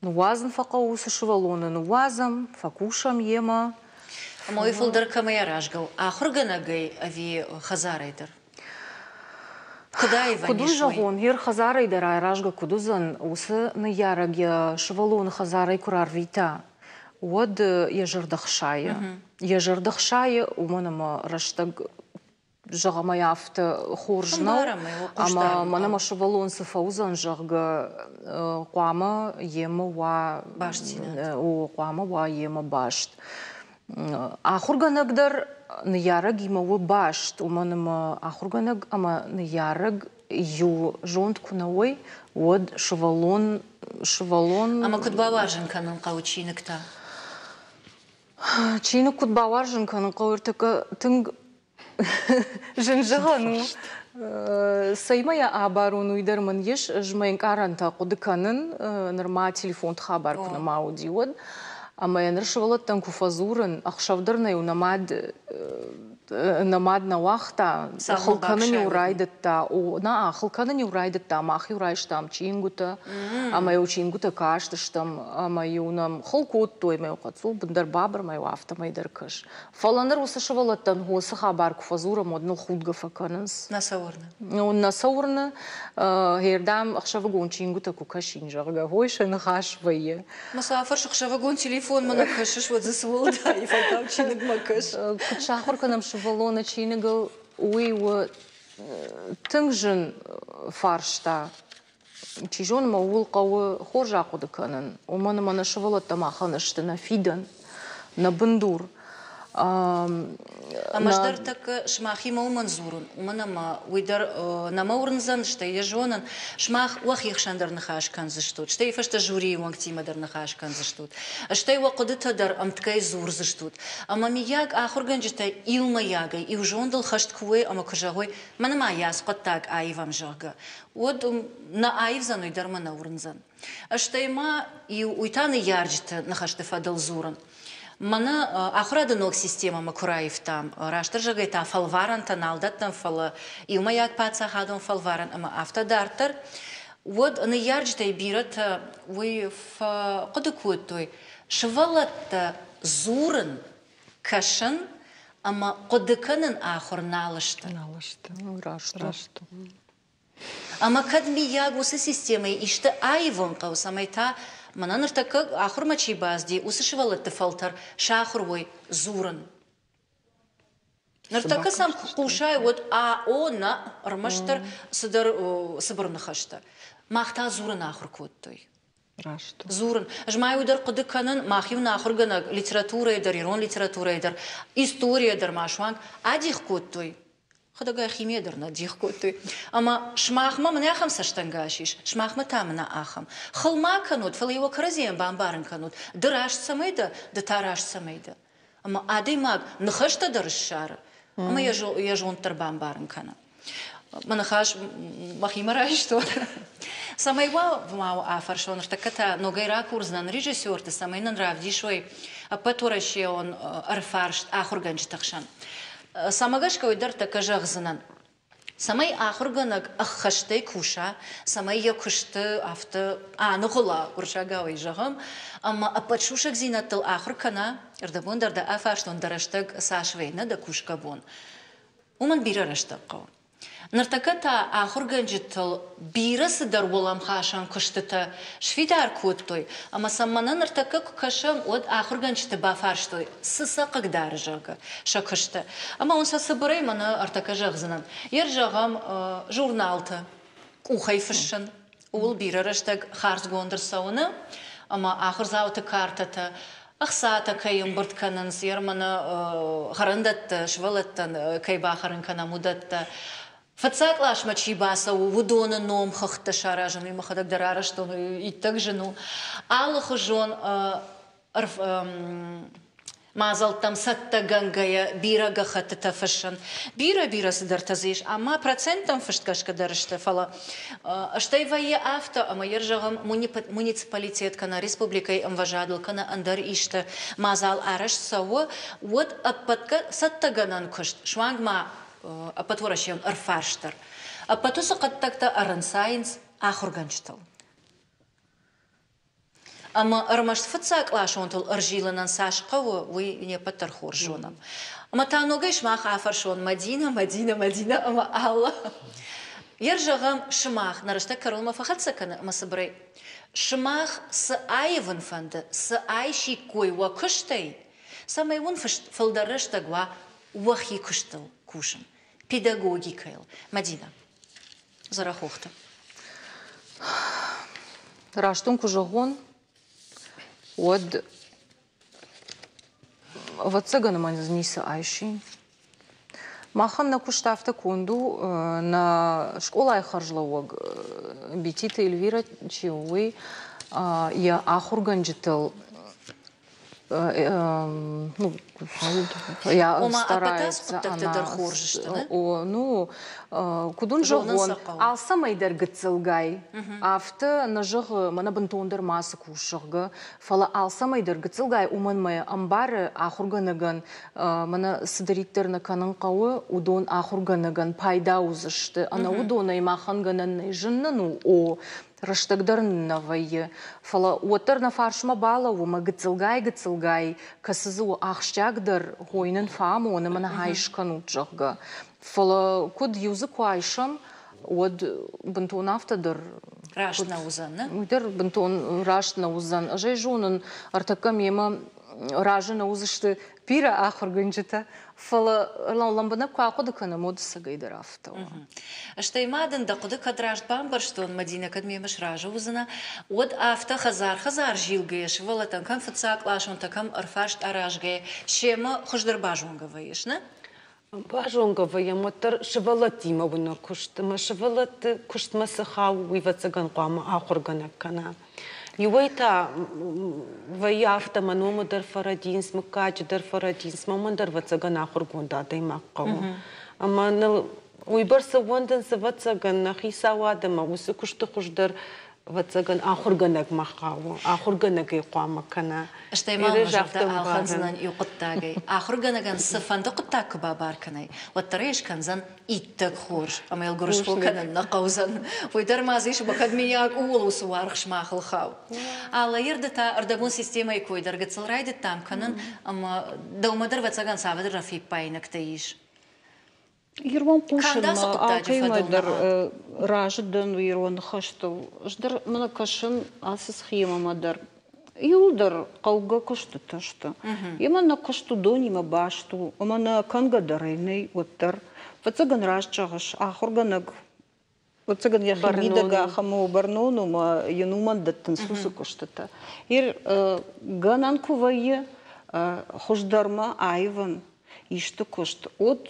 Ныууадзын фӕхъӕуы уыцы сывӕллоны, ныууадзӕм, фӕкусӕм йемӕ. Ӕмӕ уый фылдӕр кӕмӕй аразгӕ у, ахуыргӕнӕгӕй ӕви хӕдзарӕй дӕр? Куыд аивӕн Куыд у зӕгъон, йе хӕдзарӕй дӕр аразгӕ куыд уыдзӕн, уыцы ныййарӕг йӕ сывӕллоны хӕдзарӕй куы рарвита, уӕд йӕ зӕрдӕ хсайы. Йӕ зӕрдӕ хсайы, уымӕн ӕмӕ рӕстӕг зӕгъӕм ӕй афтӕ хорз нӕу, ӕмӕ мӕнӕ мӕ сывӕллон цы фӕуыдзӕн, зӕгъгӕ, хъуамӕ йемӕ уа бастдзинад. О, хъуамӕ уа йемӕ баст. Ахуыргӕнӕг дӕр ныййарӕгимӕ у баст, уымӕн ӕмӕ ахуыргӕнӕг ӕмӕ ныййарӕг иу зонд куы нӕ уой, уӕд сывӕллон сывӕллон Ӕмӕ куыд бауарзын кӕнын хъӕуы чиныг та? Чиныг куыд бауарзын кӕнын хъӕуы ӕртӕккӕ тынг зын зӕгъӕн у. Цӕимӕ йӕ абарон, уый дӕр мын ис. Ӕз мӕ ӕнкъарӕнтӕ хъуыды кӕнын, нырма телефонты хабар куы нӕма уыди, уӕд. Ӕмӕ йӕ ныр сывӕллӕттӕн куы фӕдзурын, ӕхсӕв дӕр нӕ-иу нӕ мад нӕ мад нӕ уагъта, хыл кӕнын-иу райдыдта. О, нӕ, хыл кӕнын-иу райдыдта, мах-иу райстам чингуытӕ, ӕмӕ-иу чингуытӕ кастыстӕм, ӕмӕ-иу нӕм хыл кодтой, ӕмӕ-иу хъӕццул бындӕр бабыр, ӕмӕ-иу афтӕмӕй дӕр кӕс. Фӕлӕ ныр уыцы сывӕллӕттӕн уыцы хабар куы фӕдзурӕм, уӕд ныл худгӕ фӕкӕнынц. Нӕ сӕ уырны. Нӕ сӕ уырны. Гъердӕм ӕхсӕвыгон чингуытӕ куы кӕсин, зӕгъгӕ, ой, сӕ ныхас вӕййы. Мысафыр ӕхсӕвыгон телефонмӕ нӕ кӕсыс, уӕд дзы цы уӕлдай, фӕлтау чиныгмӕ кӕс. Куыд сахуыр кӕнӕм сывӕллоны чиныгыл, уый у тынг зын фарста. Чи зоны мӕ ууыл хъӕуы хорз ахъуыды кӕнын, уымӕн ӕмӕ нӕ сывӕллӕттӕ махӕн сты нӕ фидӕн, нӕ бындур. Ӕмӕ ӕз дӕр тӕккӕ сымахимӕ уымӕн дзурын, уымӕн ӕмӕ уый дӕр нӕма уырндзӕн, стӕй йӕ зонын, сымах уӕхи хсӕн дӕр ныхас кӕндзыстут, стӕй фӕстӕ жюрийы уӕнгтимӕ дӕр ныхас кӕндзыстут, стӕй уӕ хъуыдытӕ дӕр ӕмткӕй дзурдзыстут. Ӕмӕ миййаг ахуыргӕнджытӕ иумӕйагӕй иу зондыл хӕст куы уой ӕмӕ куы зӕгъой, мӕнӕ ма йӕ ацы хъуыддаг аивӕм, зӕгъгӕ, уӕд нӕ аивдзӕн, уый дӕр мӕ нӕ уырндзӕн. Стӕй ма иу уый та ныййарджыты ныхӕсты фӕдыл дзурын. Мӕнӕ ахуырады ног системӕмӕ куы раивтам, растдӕр зӕгъгӕй та фӕлварӕнтӕ нал дӕттӕм, фӕлӕ иумӕйаг паддзахадон фӕлварӕн ӕмӕ афтӕ дарддӕр, уӕд ныййарджытӕй бирӕтӕ уый фӕхъуыды кодтой, сывӕллӕттӕ дзурын, кӕсын ӕмӕ хъуыды кӕнын ахуыр нал сты. Нал сты. Раст. Раст. Ӕмӕ кӕд миййаг уыцы системӕйы исты аивын хъӕуы, цӕмӕй та мӕнӕ ныртӕккӕ ахуырмӕ чи бацыди, уыцы сывӕллӕтты фӕлтӕр сахуыр уой дзурын. Ныртӕккӕ сӕм куы хъусай, уӕд а, о, нӕ, ӕрмӕстдӕр цыдӕр цыбыр ныхӕстӕ. Мах та дзурын ахуыр кодтой. Раст. Дзурын. Ӕз ма иу дӕр хъуыды кӕнын, мах-иу нӕ ахуыргӕнӕг литературӕйы дӕр, ирон литературӕйы дӕр, историйӕ дӕр ма суанг адих кодтой. Хӕдӕгай химийӕ дӕр нӕ дих кодтой. Ӕмӕ сымахмӕ мын ахӕм цӕстӕнгас ис, сымахмӕ та мын ахӕм. Хыл ма кӕнут, фӕлӕ уӕ кӕрӕдзийӕн бамбарын кӕнут, ды раст цӕмӕй дӕ, ды та раст цӕмӕй дӕ. Ӕмӕ адӕймаг ныхӕстӕ дӕр ссары, ӕмӕ йӕ зонд дӕр бамбарын кӕны. Мӕ ныхас мӕхимӕ райстон. Цӕмӕй уа ма афӕрсон, ныртӕккӕ та ногӕй ракурдзынӕн режиссерты, цӕмӕй нын равдисой ӕппӕтуӕрӕсеон ӕрфарст ахуыргӕнджыты хсӕн. Цӕмӕ гӕсгӕ уый дӕр тӕккӕ зӕгъдзынӕн. Цӕмӕй ахуыргӕнӕг ӕххӕстӕй куса, цӕмӕй йӕ куысты афтӕ аныгъуыла, уырыссагау ӕй зӕгъӕм, ӕмӕ ӕппӕт сусӕгдзинӕдтыл ахуыр кӕна, ӕрдӕбон дӕр дӕ афарстон, дӕ рӕстӕг цас вӕййы, нӕ дӕ кусгӕ бон. Уымӕн бирӕ рӕстӕг хъӕуы. Ныртӕккӕ та ахуыргӕнджытыл бирӕ цыдӕр уӕлӕмхасӕн куыстытӕ сфидар кодтой, ӕмӕ сӕм мӕнӕ ныртӕккӕ куы кӕсӕм, уӕд ахуыргӕнджыты бафарстой, цы сӕ хъыгдары, зӕгъгӕ, сӕ куысты. Ӕмӕ уын сӕ цыбырӕй мӕнӕ ӕртӕккӕ зӕгъдзынӕн. Йе рзӕгъӕм журналтӕ къухӕй фыссын, ууыл бирӕ рӕстӕг хардзгонд ӕрцӕуыны ӕмӕ ахуырдзауты картӕтӕ, ӕхцатӕ кӕй ӕмбырд кӕнынц, ерманы хӕрӕндӕттӕ сывӕллӕттӕн кӕй бахӕрын кӕнӕм, уыдӕттӕ. Фыццаг къласмӕ чи бацӕуы, уыдоны номхыгъдтӕ саразын, уый мӕхӕдӕг дӕр арӕзтон, уый иттӕг зын у. Алыхуызон мадзӕлттӕм цӕттӕгӕнгӕйӕ бирӕ гӕххӕттытӕ фыссын. Бирӕ-бирӕ цыдӕртӕ дзы ис, ӕмӕ проценттӕм фыст гӕсгӕ дӕр сты, фӕлӕ стӕй вӕййы афтӕ, ӕмӕ йӕ зӕгъӕм, муниципалитет кӕнӕ республикӕйы ӕмвӕзадыл кӕнӕ ӕндӕр исты мадзал арӕзт цӕуы, уӕд ӕппӕт цӕттӕгӕнӕн куыст, суанг ма ӕппӕтуӕрӕсейон ӕрфарст дӕр, ӕппӕт уыцы хъуыддӕгтӕ ӕрӕнцайынц ахуыргӕнджытыл. Ӕмӕ ӕрмӕст фыццагкъласонтыл ӕрзилынӕн цас хъӕуы, уый не ппӕт дӕр хорз зонӕм. Ӕмӕ та ногӕй сымах афӕрсон Мӕдинӕ, Мӕдинӕ, Мӕдинӕ ӕмӕ Алла. Йер зӕгъӕм, сымах, нӕ рӕстӕг кӕронмӕ фӕхӕццӕ кӕны ӕмӕ цыбырӕй, сымах цы аивын фӕнды, цы айсиккой уӕ куыстӕй, цӕмӕй уын фылдӕр рӕстӕг уа уӕхи куыстыл кусын, педагогикӕйыл. Мӕдинӕ. Дзӕрӕхохты. Раст уын куы зӕгъон, уӕд ӕвӕццӕгӕн мӕн ницы айсин. Махӕн нӕ куыст афтӕ конд у, нӕ скъолайы хӕрзлӕууӕг Бититы Эльвирӕ чи у, уый йӕ ахуыргӕнджытыл Ну, я Ома, ӕппӕт ацы старается хъуыддӕгтӕ она дӕр хорз сты, нӕ? О, ну, куыд уын Зонын зӕгъон, сӕ хъӕуы. алцӕмӕй дӕр гыццылгай. Афтӕ нӕ зӕгъы, мӕнӕ бынтондӕр мацы кус, зӕгъгӕ, фӕлӕ алцӕмӕй дӕр гыццылгай, уымӕн мӕ ӕмбары ахуыргӕнӕгӕн, мӕнӕ цыдӕриддӕр нӕ кӕнын хъӕуы, уыдон ахуыргӕнӕгӕн пайда уыдзысты. Ӕнӕ уыдонӕй махӕн гӕнӕн нӕй. Зын нын у, о, рӕстӕг дӕр нын нӕ вӕййы. Фӕлӕ уӕддӕр нӕ фарсмӕ балӕууы мӕ гыццылгай-гыццылгай, кӕцы дзы у ахсджиагдӕр, хой нын фӕамоны, мӕнӕ хай скӕнут, зӕгъгӕ. Фӕлӕ куыд иу дзы куы айсӕм, уӕд бынтон афтӕ дӕр раст нӕ уыдзӕн, нӕ? Уый дӕр бынтон раст нӕ уыдзӕн. Ӕз ӕй зонын, ӕртӕккӕ мемӕ разы нӕ уыдзысты бирӕ ахуыргӕнджытӕ, фӕлӕ лӕмбынӕг куы ахъуыды кӕнӕм, уӕд ӕцӕгӕй дӕр афтӕ у. Стӕй ма дын дӕ хъуыды кӕд раст бамбӕрстон, Мадинӕ, кӕд мемӕ сразы уыдзынӕ, уӕд афтӕ хӕдзар-хӕдзар зилгӕйӕ сывӕллӕттӕн кӕм фыццагкъласонтӕ, кӕм ӕрфарст аразгӕйӕ, семӕ хуыздӕр базонгӕ вӕййыс, нӕ? Базонгӕ вӕййӕм, уӕддӕр сывӕллӕттимӕ уыны куыст ӕмӕ сывӕллӕтты куыстмӕ цы хауы, уый ӕвӕццӕгӕн хъуамӕ ахуыргӕнӕг кӕна. Иуӕй та вӕййы афтӕ, мӕ номы дӕр фӕрӕдийынц, мыггаджы дӕр фӕрӕдийынц, мӕ уымӕн дӕр ӕвӕццӕгӕн ахуыргонд адӕймаг хъӕуы. Ӕмӕ ныл уыйбӕрц ӕууӕндынц, ӕвӕццӕгӕн, нӕ хицауад ӕмӕ уыцы куысты хуыздӕр ӕвӕццӕгӕн, ахуыргӕнӕгмӕ хауы, ахуыргӕнӕгӕй хъуамӕ кӕна. Стӕй ма мӕ зӕрдӕ ӕлхӕндзынӕн иу хъуыддагӕй. Ахуыргӕнӕгӕн цыфӕнды хъуыддаг куы бабар кӕнай, уӕддӕр ӕй скӕндзӕн иттӕг хорз, ӕмӕ йыл гуырысхо кӕнын нӕ хъӕудзӕн. Уый дӕр ма дзы ис, ӕмӕ кӕд миййаг ууыл уыцы уаргъ сымахыл хауы. Алаирды та ӕрдӕбон системӕйы кой дӕр гыццыл райдыдтам кӕнын, ӕмӕ дӕумӕ дӕр ӕвӕццӕгӕн цавӕрдӕр рафиппаинӕгтӕ ис. Ирон хъусынмӕ алкӕимӕ дӕр разы дӕн ирон ныхӕстыл. Ӕз дӕр мӕнӕ кӕсын ацы схемӕмӕ дӕр. Иуылдӕр хъӕугӕ куыстытӕ сты. Ӕмӕ нӕ куыст уыдонимӕ баст у, ӕмӕ нӕ кӕнгӕ дӕр ӕй нӕй, уӕддӕр. Фыццагӕн раст зӕгъыс, ахуыргӕнӕг ӕвӕццӕгӕн йӕхи мидӕг ахӕм у бӕрнон у ӕмӕ йын уымӕн дӕттынц уыцы куыстытӕ. Ир гӕнӕн куы вӕййы хуыздӕрмӕ аивын исты куыст, уӕд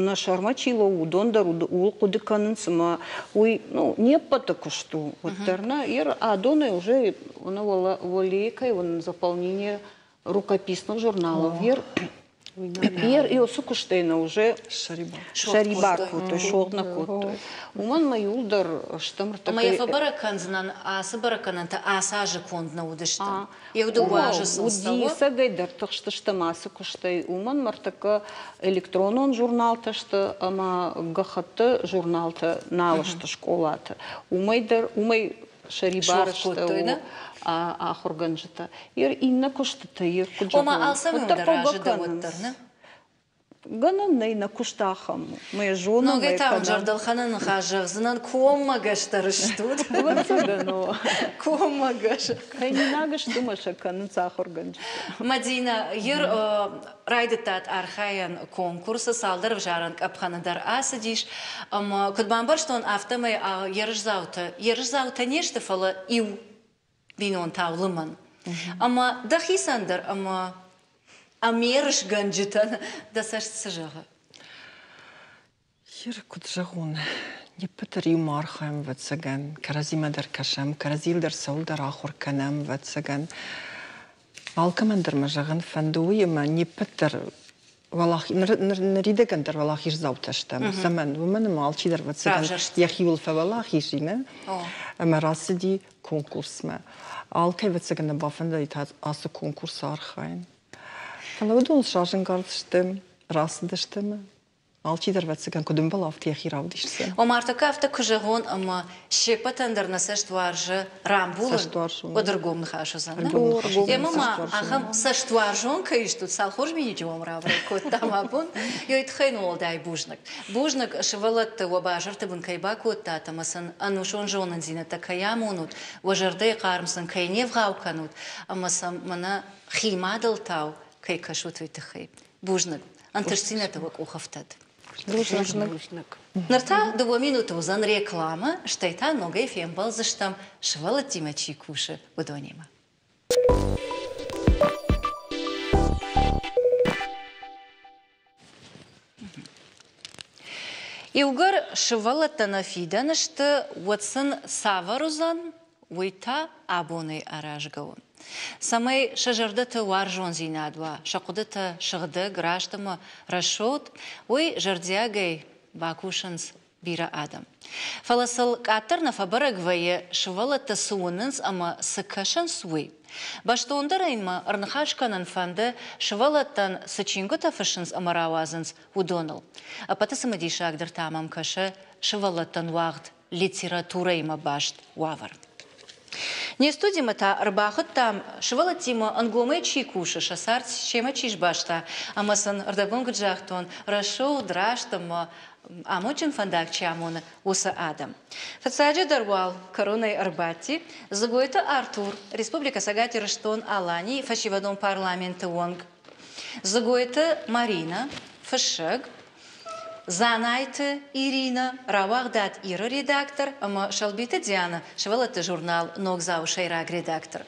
нӕ сӕрмӕ чи лӕууы, уыдон дӕр ууыл хъуыды кӕнынц ӕмӕ уый ну, не ппӕты куыст у, уӕддӕр нӕ. Ир адонӕй уже уӕлейы кӕй заполнение рукописных журналов Ер уыцы куыстӕй нӕ уже сӕрибар кодтой, согъд нӕ кодтой. Уымӕн мӕ иуылдӕр стӕм Ӕмӕ йӕ фӕбӕрӕг кӕндзынӕн, ацы бӕрӕггӕнӕнтӕ ацы азы конд нӕ уыдысты. Иу дыууӕ азы сыл цӕуы. Уыди, дӕр тыхстыстӕм ацы куыстӕй. Уымӕн мӕртӕккӕ электронон журналтӕ сты ӕмӕ гӕххӕтты журналтӕ нал сты скъолаты. Уымӕй дӕр, уымӕй сӕрибар сты ахуыргӕнджытӕ. Ер иннӕ куыстытӕ ер куыд Ома алцӕмӕн дӕр разы дӕ уӕддӕр, нӕ? Гӕнӕн нӕй, нӕ куыст ахӕм у. Мӕ зонын. Ногӕй та уын зӕрдӕлхӕнӕн ныхас зӕгъдзынӕн, коммӕгӕсдӕр стут. Ӕвӕццӕгӕн о. Коммӕгӕс. Кӕнинаг сты мӕ сӕ кӕнынц ахуыргӕнджытӕ. Мадинӕ, ер райдыдтат архайӕн конкурсы, цалдӕр ӕвзарӕн къӕпхӕны дӕр ацыдис. Ӕмӕ куыд бамбӕрстон, афтӕмӕй ерысдзаутӕ ерысдзаутӕ не сты, фӕлӕ иу бинонтау лымӕн. Ӕмӕ дӕхицӕн дӕр ӕмӕ ӕмерысгӕнджытӕн дӕ цӕст цы зӕгъы? Ер, куыд зӕгъон, не ппӕт дӕр иумӕ архайӕм, ӕвӕццӕгӕн, кӕрӕдзимӕ дӕр кӕсӕм, кӕрӕдзийыл дӕр цӕуылдӕр ахуыр кӕнӕм, ӕвӕццӕгӕн. Алкӕмӕн дӕр мӕ зӕгъын фӕнды уый, ӕмӕ не ппӕт дӕр ныридӕгӕн дӕр уӕлахиздзаутӕ стӕм. Цӕмӕн? Уымӕн ӕмӕ алчидӕр, ӕвӕццӕгӕн, йӕхиуыл фӕуӕлахиз и, нӕ? Ӕмӕ рацыди конкурсмӕ. Алкӕй, ӕвӕццӕгӕн, нӕ бафӕндыди ацы конкурсы архайын. Фӕлӕ уыдон сразӕнгард сты, рацыдысты ӕмӕ алчидӕр, ӕвӕццӕгӕн, куыд ӕмбӕлы, афтӕ йӕхи равдисдзӕн. Ома, ӕртӕккӕ афтӕ куы зӕгъон, ӕмӕ се ппӕтӕн дӕр нӕ цӕст уарзы рамбулын, уӕд ӕргом ныхас уыдзӕн. Ӕмӕ ма ахӕм цӕстуарзон кӕй стут, цал хорз миниуджы уӕм рабӕрӕг кодтам абон, уый тыххӕй нын уӕлдай бузныг. Бузныг, сывӕллӕтты уӕ базырты бын кӕй бакодтат ӕмӕ сын ӕнусон зонындзинӕдтӕ кӕй амонут, уӕ зӕрдӕйы хъарм сын кӕй не вгъау кӕнут ӕмӕ сӕм мӕнӕ хи мадӕлтау кӕй кӕсут, уый тыххӕй. Бузныг. Ӕнтыстдзинӕдтӕ уӕ къухы ӕфтӕд. Бузныг. Ныр та дыууӕ минуты уыдзӕн рекламӕ, стӕй та ногӕй фембӕлдзыстӕм, сывӕллӕттимӕ чи кусы, уыдонимӕ. Иугӕр сывӕллӕттӕ нӕ фидӕн сты, уӕд сын цавӕр уыдзӕн, уый та абонӕй аразгӕ у. Цӕмӕй сӕ зӕрдӕты уарзондзинад уа, сӕ хъуыдытӕ сыгъдӕг, раст ӕмӕ рӕсугъд, уый зӕрдиагӕй бакусынц бирӕ адӕм. Фӕлӕ сыл къаддӕр нӕ фӕбӕрӕг вӕййы, сывӕллӕттӕ цы уынынц ӕмӕ цы кӕсынц, уый. Бӕстондӕрӕй мӕ ӕрныхас кӕнын фӕнды, сывӕллӕттӕн цы чингуытӕ фыссынц ӕмӕ рауадзынц, уыдоныл. Ӕппӕты цымыдисагдӕр та мӕм кӕсы сывӕллӕттӕн уагъд литературӕимӕ баст уавӕр. Не студимӕ та ӕрбахуыдтам, сывӕллӕттимӕ ӕнгомӕй чи кусы, сӕ цард семӕ чи сбаста, ӕмӕ сын ӕрдӕбон куыд загътон, рӕсугъд, раст ӕмӕ амондджын фӕндаг чи амоны, уыцы адӕм. Фыццаджыдӕр уал кӕронӕй ӕрбадти Дзыгойты Артур, Республикӕ Цӕгат Ирыстон-Аланийы фӕсивӕдон парламенты уӕнг, Дзыгойты Маринӕ, фыссӕг, Дзанайты Иринӕ, рауагъдад Ир-ы редактор ӕмӕ Сӕлбиты Дианӕ, сывӕллӕтты журнал Ногдзау-ы сӕйраг редактор.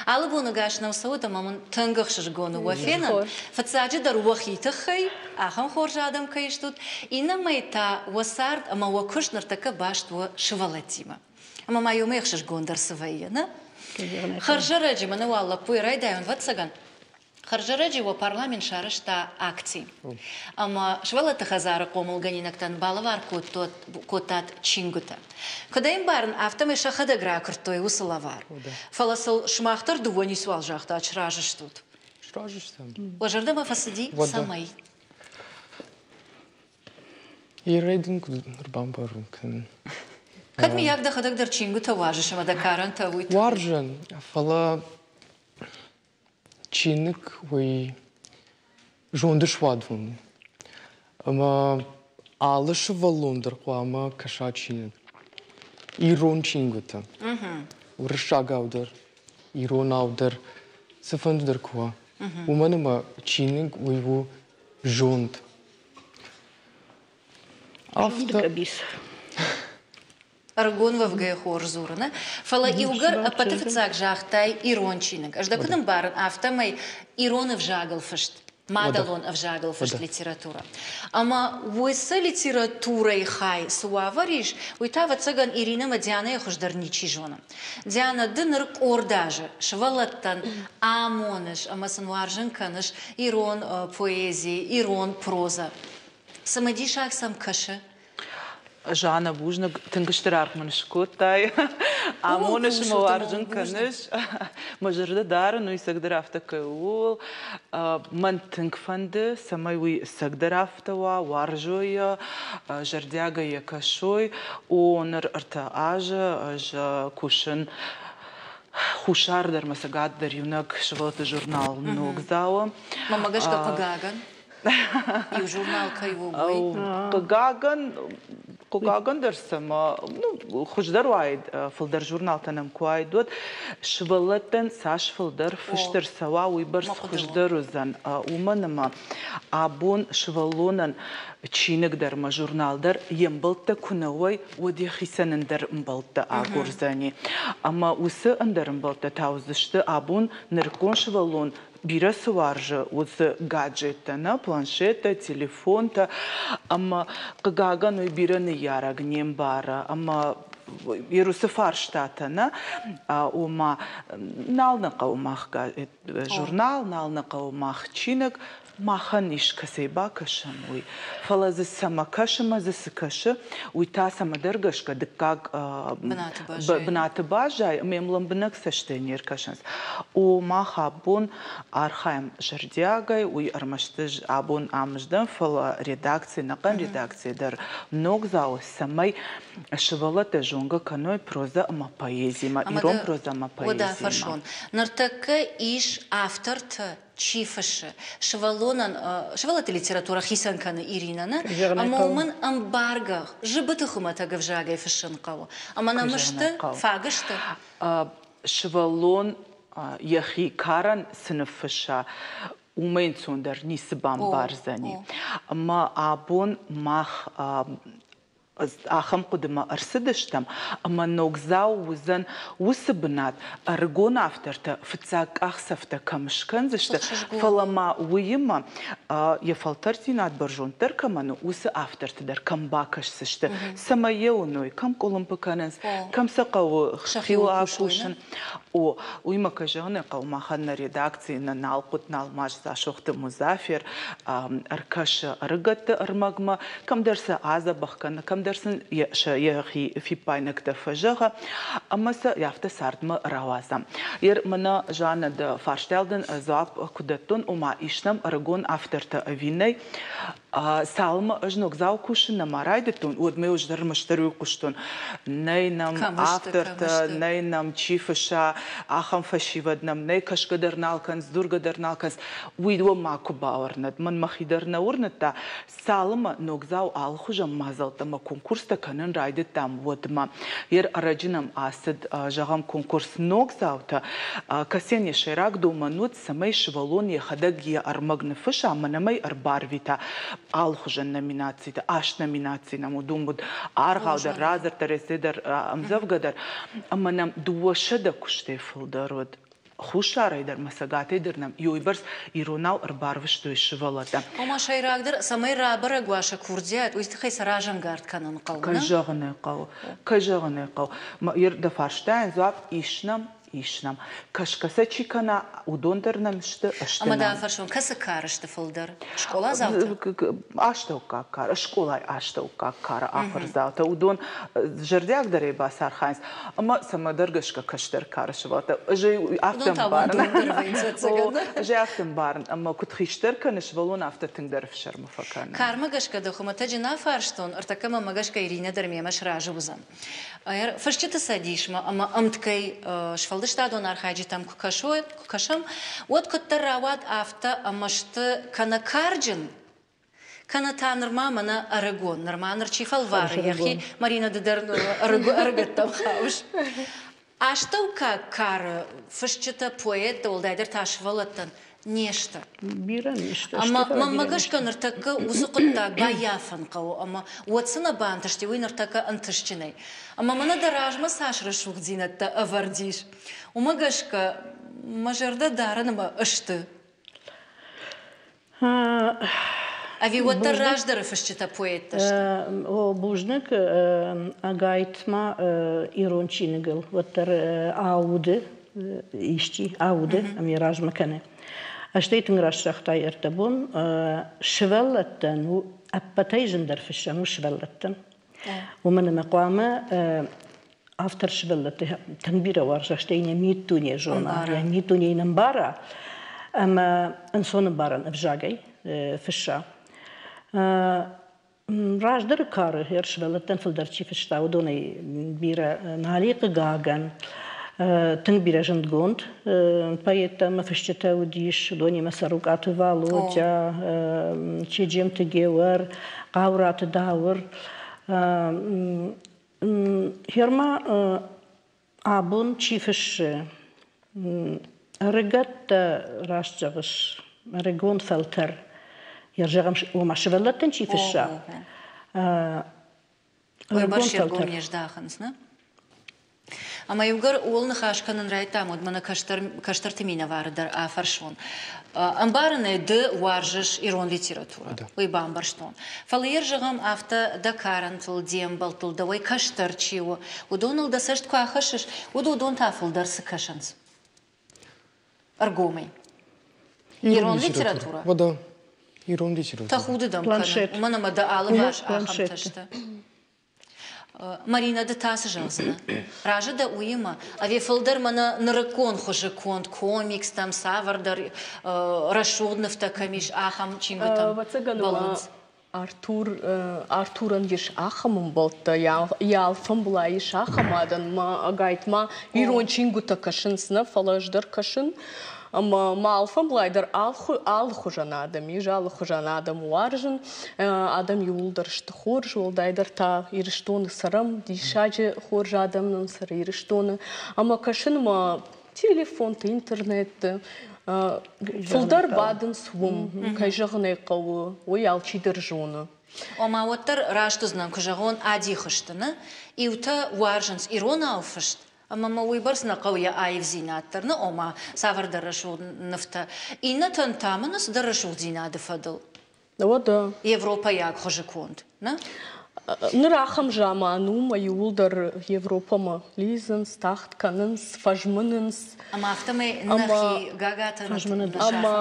Алы боны гас нӕм цӕуӕд ӕмӕ мын тынг ӕхсызгон у уӕ фенын. Фыццаджыдӕр уӕхи тыххӕй, ахӕм хорз адӕм кӕй стут, иннӕмӕй та уӕ цард ӕмӕ уӕ куыст ныртӕккӕ баст у сывӕллӕттимӕ. Ӕмӕ ма иумӕ ӕхсызгондӕр цы вӕййы, нӕ? Хӕрзӕрӕджы мӕнӕ уал лӕппуйы райдайон, ӕвӕццӕгӕн, Хӕрзӕрӕджы уӕ парламент сарӕзта акци. Ӕмӕ сывӕллӕтты хӕдзары хъомылгӕнинӕгтӕн балӕвар кодтат чингуытӕ. Куыд ӕй ӕмбарын, афтӕмӕй сӕхӕдӕг ракуырдтой уыцы лӕвар. Фӕлӕ сыл сымах дӕр дыууӕ ницуал загътат, сразы стут. Сразы стӕм. Уӕ зӕрдӕмӕ фӕцыди, цӕмӕй? Ирӕй дын куыд ӕрбамбарын кӕнын? Кӕд миййаг дӕхӕдӕг дӕр чингуытӕ уарзыс ӕмӕ дӕ карӕнтӕ уый Уарзын, фӕлӕ Чиныг уый зонды суадон у. Ӕмӕ алы сывӕллон дӕр хъуамӕ кӕса чиныг. Ирон чингуытӕ. Уырыссагау дӕр, иронау дӕр, цыфӕнды дӕр куы уа. Уымӕн ӕмӕ чиныг уый у зонд. Зонды къӕбиц. Ӕрыгон уӕвгӕйӕ хорз дзурыны, фӕлӕ иугӕр ӕппӕты фыццаг загътай ирон чиныг. Ӕз дӕ куыд ӕмбарын, афтӕмӕй ирон ӕвзагыл фыст, мадӕлон ӕвзагыл фыст литературӕ. Ӕмӕ уыцы литературӕйы хай цы уавӕр ис, уый та, ӕвӕццӕгӕн, Иринӕ ӕмӕ Дианӕйы хуыздӕр ничи зоны. Дианӕ, ды ныр къорд азы сывӕллӕттӕн амоныс ӕмӕ сын уарзын кӕныс ирон поэзи, ирон прозӕ. Цымыдисаг сӕм кӕсы? Жанна, бузныг, тынг стыр аргъ мын скодтай. Амоныс мӕ уарзын кӕныс. Мӕ зӕрдӕ дарын, уый цӕгдӕр афтӕ кӕй у, ууыл. Мӕн тынг фӕнды, цӕмӕй уый цӕгдӕр афтӕ уа, уарзой йӕ, зӕрдиагӕй йӕ кӕсой. О, ныр ӕртӕ азы ӕз кусын Хуссар дӕр мӕ Цӕгат дӕр иунӕг сывӕллӕтты журнал Ногдзау-ы. Мӕнмӕ гӕсгӕ, хъыгагӕн, иу журнал кӕй у, уый. Хъыгагӕн, хъыгагӕн дӕр цӕмӕ, ну, хуыздӕр уаид, фылдӕр журналтӕ нӕм куы уаид, уӕд сывӕллӕттӕн цас фылдӕр фыст ӕрцӕуа, уыйбӕрц хуыздӕр уыдзӕн. Уымӕн ӕмӕ абон сывӕллонӕн чиныг дӕр ӕмӕ журнал дӕр йе мбӕлттӕ куы нӕ уой, уӕд йӕхицӕн ӕндӕр ӕмбӕлттӕ агурдзӕни. Ӕмӕ уыцы ӕндӕр ӕмбӕлттӕ та уыдзысты абон нырыккон сывӕллон бирӕ цы уарзы, уыцы гаджеттӕ, нӕ планшеттӕ, телефонтӕ. Ӕмӕ, хъыгагӕн, уый бирӕ ныййарӕг не мбары. Ӕмӕ уыцы фарстатӕ, нӕ, ома, нал нӕ хъӕуы мах журнал, нал нӕ хъӕуы мах чиныг, махӕн искӕцӕй бакӕсӕм, уый. Фӕлӕ дзы цӕмӕ кӕсы мӕ дзы цы кӕсы, уый та цӕмӕдӕр гӕсгӕ дыккаг бынаты баззайы ӕмӕ йӕм лӕмбынӕг цӕстӕй не ркӕсынц. О, мах абон архайӕм зӕрдиагӕй, уый ӕрмӕст ӕз абон ам сдӕн, фӕлӕ редакци, ӕнӕхъӕн редакци дӕр ногдзау, цӕмӕй сывӕллӕттӕ зонгӕ кӕной прозӕ ӕмӕ поэзимӕ, ирон прозӕ ӕмӕ поэзимӕ. Уӕдӕ фӕрсон, ныртӕккӕ ис автортӕ чи фыссы. Сывӕллонӕн сывӕллӕтты литературӕ хицӕн кӕны Иринӕ, нӕ? Ӕмӕ уымӕн ӕмбаргӕ, зыбыты хуымӕтӕг ӕвзагӕй фыссын хъӕуы. Ӕмӕ нӕм сты, фаг сты. Сывӕллон йӕхи карӕн цы ныффысса, уымӕй ӕнцондӕр ницы бамбардзӕни. Ӕмӕ абон мах. Ахӕм хъуыдымӕ ӕрцыдыстӕм, ӕмӕ ногдзау уыдзӕн уыцы бынат, ӕрыгон автортӕ фыццаг къахдзӕфтӕ кӕм скӕндзысты, фӕлӕ ма уыимӕ йӕ фӕлтӕрддзинад бӕрзонддӕр кӕмӕн у, уыцы авторты дӕр кӕм бакӕсдзысты, цӕмӕй йӕ уыной, кӕм къуылымпы кӕнынц, кӕм сӕ хъӕуы хиуыл акусын. О, уый ма, кӕй зӕгъын ӕй хъӕуы, махӕн нӕ редакцийы нӕ налхъуыт налмас Дзасохты Музафер ӕркӕсы ӕрыгӕтты ӕрмӕгмӕ, кӕмдӕр сӕ адзӕбӕх кӕны, кӕмдӕр сын сӕ йӕхи фиппаинӕгтӕ фӕзӕгъы ӕмӕ сӕ афтӕ цардмӕ рауадзӕм. Ер мӕнӕ Жаннӕ дӕ фарстайыл дын дзуапп куы дӕттон, ома ис нӕм ӕрыгон автортӕ ӕви нӕй, цалынмӕ ӕз ногдзау кусын нӕма райдыдтон, уӕдмӕ ӕз дӕр ӕрмӕстдӕр уый хъуыстон. Нӕй нӕм автортӕ, нӕй нӕм чи фысса, ахӕм фӕсивӕд нӕм нӕй, кӕсгӕ дӕр нал кӕнынц, дзургӕ дӕр нал кӕнынц. Уый уӕ макуы бауырнӕд. Мӕн мӕхи дӕр нӕ уырныдта, Цалынмӕ ногдзау алыхуызон мадзӕлттӕ ӕмӕ конкурстӕ кӕнын райдыдтам, уӕдмӕ. Ер ӕрӕджы нӕм ацыд, зӕгъӕм, конкурс «Ногдзаутӕ», кӕцыйӕн йӕ сӕйраг домӕн уыд, цӕмӕй сывӕллон йӕхӕдӕг йӕ ӕрмӕг ныффысса ӕмӕ нӕм ӕй ӕрбарвита алыхуызон номинациты, аст номинаци нӕм уыд, уым уыд аргъау дӕр, радзырд дӕр, эссе дӕр, ӕмдзӕвгӕ дӕр. Ӕмӕ нӕм 200 куыстӕй фылдӕр уыд. Хуссарӕй дӕр ӕмӕ Цӕгатӕй дӕр нӕм иуӕйбӕрц иронау ӕрбарвыстой сывӕллӕттӕ. Ома сӕйрагдӕр, цӕмӕй рабӕрӕг уа сӕ курдиат, уый тыххӕй сӕ разӕнгард кӕнын хъӕуы. Кӕй зӕгъын ӕй хъӕуы, кӕй зӕгъын ӕй хъӕуы. Дӕ фарстайӕн дзуапп ис нӕм, ис нӕм. Кӕсгӕ сӕ чи кӕна, уыдон дӕр нӕм сты, сты Ӕмӕ дӕ афӕрсон, кӕцы кары сты фылдӕр? Скъоладзаутӕ? Астӕуккаг кары, скъолайы астӕуккаг кары ахуырдзаутӕ. Уыдон зӕрдиагдӕрӕй бацархайынц. Ӕмӕ цӕмӕдӕр гӕсгӕ кӕстӕр кары сывӕллӕттӕ ӕз ӕй афтӕ ӕмбарын. Ӕз ӕй афтӕ ӕмбарын, ӕмӕ куыд хистӕр кӕны сывӕллон, афтӕ тынгдӕр ӕфсӕрмы фӕкӕны. Кармӕ гӕсгӕ дӕ хуымӕтӕджы нӕ фарстон, ӕртӕккӕ мӕмӕ гӕсгӕ Иринӕ дӕр мемӕ сразы уыдзӕн. Фысджыты цӕдисмӕ ӕмӕ ӕмткӕй сфӕлдыстадон архайджытӕм куы кӕсой, куы кӕсӕм, уӕд куыддӕр рауад афтӕ, ӕмӕ сты кӕнӕ карджын, Кӕнӕ та нырма мӕнӕ ӕрыгон, нырма ныр чи фӕлвары йӕхи, Марина, ды дӕр ӕрыгӕттӕм хауыс. Астӕуккаг кары фысджытӕ, поэттӕ, уӕлдайдӕр та сывӕллӕттӕн не сты. Бирӕ не сты. Ӕмӕ мӕнмӕ гӕсгӕ ныртӕккӕ уыцы хъуыддаг баййафын хъӕуы ӕмӕ уӕд цы нӕ бантысти, уый ныртӕккӕ ӕнтыстджынӕй. Ӕмӕ мӕнӕ дӕ размӕ цас рӕсугъддзинӕдтӕ ӕвӕрд ис, уымӕ гӕсгӕ мӕ зӕрдӕ дарын ӕмӕ сты. Ӕви уӕддӕр раздӕры фысджытӕ поэттӕ сты? О, бузныг, ӕгайтма ирон чиныгыл уӕддӕр ауды исчи ауды ӕмӕ размӕ кӕны. Стӕй тынг раст загътай ӕрдӕбон, сывӕллӕттӕн у ӕппӕтӕй зындӕр фыссӕн у сывӕллӕттӕн. Уымӕн ӕмӕ хъуамӕ автор сывӕллӕтты тынг бирӕ уарза, стӕй йӕ миддуне зона, йӕ миддуне йын ӕмбара ӕмӕ ӕнцон ӕмбарӕн ӕвзагӕй фысса. Раздӕры кары сывӕллӕттӕн фылдӕр чи фыста, уыдонӕй бирӕ нал и, хъыгагӕн. Тынг бирӕ зындгонд поэттӕ ӕмӕ фысджытӕ уыдис, уыдонимӕ Цӕрукъаты Валодя, Чеджемты Геуӕр, Хъауыраты Дауыр. Гъер-ма абон чи фыссы, ӕрыгӕттӕ, раст зӕгъыс, ӕрыгон фӕлтӕр, йӕ зӕгъӕм, ома сывӕллӕттӕн чи фысса, ӕрыгон фӕлтӕр. не здахынц, нӕ? Ӕмӕ иугӕр ууыл ныхас кӕнын райдыдтам, уӕд мӕнӕ кӕстӕр, кӕстӕрты минӕвары дӕр афӕрсон. Ӕмбарын ӕй, ды уарзыс ирон литературӕ, уый бамбӕрстон. Фӕлӕ йӕ зӕгъӕм, афтӕ дӕ карӕнтыл, де мбӕлттыл, дӕуӕй кӕстӕр чи у, уыдоныл дӕ цӕст куы ахӕссыс, уӕд уыдон та фылдӕр цы кӕсынц? Ӕргомӕй. Ирон литературӕ? Уӕдӕ, ирон литературӕ. Тӕхуды дӕм кӕнын, уымӕн ӕмӕ дӕ алыварс ахӕмтӕ сты. Маринӕ, ды та цы зӕгъдзынӕ? Разы дӕ уыимӕ? Ӕви фылдӕр мӕнӕ нырыккон хуызы конд комикстӕм, цавӕрдӕр рӕсугъд нывтӕ кӕм ис, ахӕм чингуытӕм бӕллынц? Артур, Артурӕн ис ахӕм ӕмбӕлттӕ, йӕ алфӕмблай ис ахӕм адӕм, ӕгайтма ирон чингуытӕ кӕсынц нӕ, фӕлӕ ӕз дӕр кӕсын. Ӕмӕ мӕ алфӕмблай дӕр алыхуызӕн адӕм ис, алыхуызӕн адӕм уарзын. Адӕм иууылдӕр сты хорз, уӕлдайдӕр та Ирыстоны цӕрӕм, диссаджы хорз адӕм нын цӕры Ирыстоны. Ӕмӕ кӕсын мӕ телефонты, интернетты. Фылдӕр бадынц уым, кӕй зӕгъын ӕй хъӕуы, уый алчидӕр зоны. Ома уӕддӕр раст уыдзынӕн, куы зӕгъон, адих сты, нӕ? Иутӕ уарзынц иронау фыст, ӕмӕ мӕ уыйбӕрц нӕ хъӕуы йӕ аивдзинад дӕр, нӕ, ома цавӕрдӕр рӕсугъд нывтӕ. Иннӕтӕн та мӕнӕ цыдӕр рӕсугъддзинады фӕдыл. Уӕдӕ. Европӕйаг хуызы конд, нӕ? Ныр ахӕм заман у, мӕ иууылдӕр Европӕмӕ лидзынц, тагъд кӕнынц, фӕзмынынц. Ӕмӕ афтӕмӕй нӕхи гагатӕ Ӕмӕ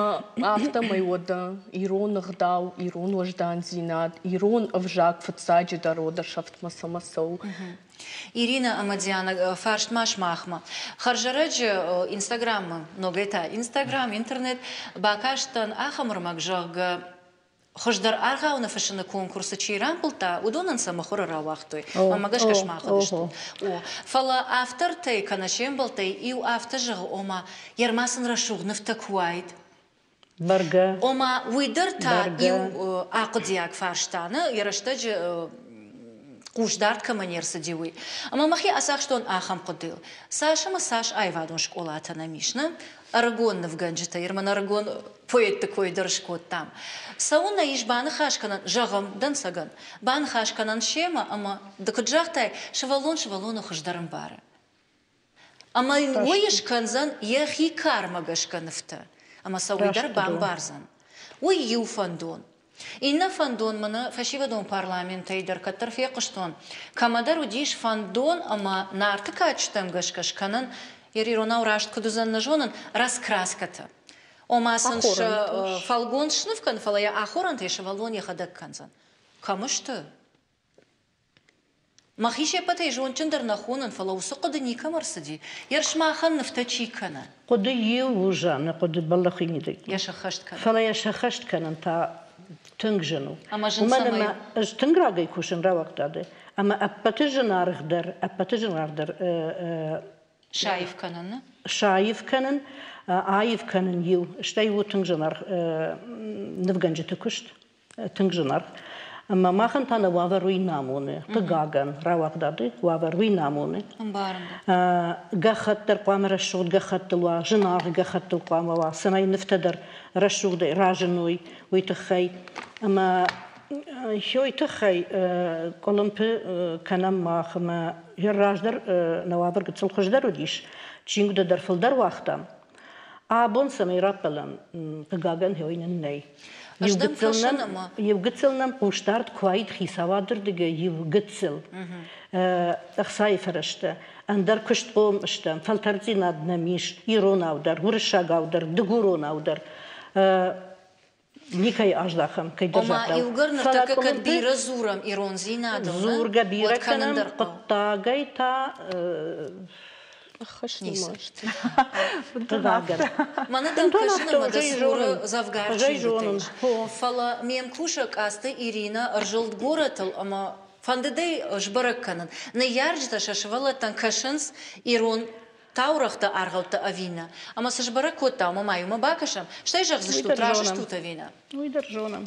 афтӕмӕй уӕдӕ ирон ӕгъдау, ирон уӕздандзинад, ирон ӕвзаг фыццаджыдӕр уӕдӕ сӕфтмӕ цӕмӕ цӕуы. Ирина ӕмӕ Диана, фарст ма сымахмӕ. Хӕрзӕрӕджы Инстаграммы, ногӕй та Инстаграм, интернет, бакастӕн ахӕм ӕрмӕг, зӕгъгӕ, хуыздӕр аргъау ныффыссыны конкурсы чи рамбылдта, уыдонӕн сӕ мыхуыры рауагътой. Ӕмӕ гӕсгӕ сымах уыдыстут. О, фӕлӕ автортӕй кӕнӕ се мбӕлттӕй иу афтӕ зӕгъы, ома, ерма сын рӕсугъд нывтӕ куы уаид. Бӕргӕ. Ома, уый дӕр та иу ахъуыдиаг фарста, нӕ, йӕ рӕстӕджы хъусдард кӕмӕ не рцыди, уый. Ӕмӕ мӕхи ацахстон ахӕм хъуыдыйыл. Цас ӕмӕ цас аивадон скъолатӕ нӕм ис, нӕ? Ӕрыгон нывгӕнджытӕ, Ерман ӕрыгон поэтты кой дӕр скодтам. Цӕуылнӕ ис баныхас кӕнӕн, зӕгъӕм, дӕнцӕгӕн, баныхас кӕнӕн семӕ ӕмӕ, ды куыд загътай, сывӕллон сывӕллоны хуыздӕр ӕмбары. Ӕмӕ йын уый скӕндзӕн йӕхи кармӕ гӕсгӕ нывтӕ, ӕмӕ сӕ уый дӕр бамбардзӕн. Уый иу фӕндон. Иннӕ фӕндон мын фӕсивӕдон парламентӕй дӕр кӕддӕр фехъуыстон. Кӕмӕдӕр уыдис фӕндон ӕмӕ Нарты кадджытӕм гӕсгӕ скӕнын, йе иронау раст куыд уыдзӕн, нӕ зонын, раскраскӕтӕ. Ома сын сӕ фӕлгонц сныв кӕн, фӕлӕ йӕ ахорӕнтӕй сывӕллон йӕхӕдӕг кӕндзӕн. Кӕм сты? Мӕхи се ппӕтӕй зондджындӕр нӕ хонын, фӕлӕ уыцы хъуыды никӕм ӕрцыди. Йе сымахӕн нывтӕ чи кӕны? Хъуыды иу у Жаннӕ, хъуыды бӕллӕхы мидӕг. Йӕ сӕххӕст кӕнын. Фӕлӕ йӕ сӕххӕст кӕнын та тынг зын у. Ӕмӕ зын Уымӕн цӕмӕй? ӕмӕ ӕз тынг рагӕй кусын рауагъдады, ӕмӕ ӕппӕты зынаргъдӕр, ӕппӕты зынаргъдӕр Саив кӕнын, нӕ? Саив кӕнын, аив кӕнын иу, стӕй у тынг зынаргъ нывгӕнджыты куыст. Тынг зынаргъ. Ӕмӕ махӕн та нӕ уавӕр уый нӕ амоны. Хъыгагӕн, рауагъдады уавӕр уый нӕ амоны. Ӕмбарын. Гӕххӕтт дӕр хъуамӕ рӕсугъд гӕххӕттыл уа, зынаргъ гӕххӕттыл хъуамӕ уа, цӕмӕй нывтӕ дӕр рӕсугъдӕй разыной, уый тыххӕй. Ӕмӕ уый тыххӕй къуылымпы кӕнӕм мах ӕмӕ раздӕр нӕ уавӕр гыццыл хуыздӕр уыдис, чингуытӕ дӕр фылдӕр уагътам. Абон цӕмӕй раппӕлӕм, хъыгагӕн, уый нын нӕй. Иу гыццыл нӕм хъусдард куы уаид хицауады рдыгӕй, иу гыццыл ӕхцайы фӕрӕзтӕ, ӕндӕр куыстхъом стӕм, фӕлтӕрддзинад нӕм ис иронау дӕр, уырыссагау дӕр, дыгуронау дӕр. Никӕй аздахӕм, кӕйдӕр Ома, иугӕр ныртӕккӕ кӕд бирӕ дзурӕм ирондзинадыл, дзургӕ бирӕ кӕнӕм, хъуыддагӕй та Хъыгагӕн. Мӕнӕ дӕм кӕсын ӕмӕ дӕ цуры дзӕвгар чингуытӕ ис. Фӕлӕ ме мкусӕг Къацты Иринӕ ӕрзылд горӕтыл ӕмӕ фӕндыд ӕй сбӕрӕг кӕнын, ныййарджытӕ сӕ сывӕллӕттӕн кӕсынц ирон таурӕгътӕ, аргъӕуттӕ ӕви нӕ. Ӕмӕ цы сбӕрӕг кодта, уымӕ ма иумӕ бакӕсӕм, стӕй зӕгъдзыстут, разы стут ӕви нӕ. Уый дӕр зонӕм.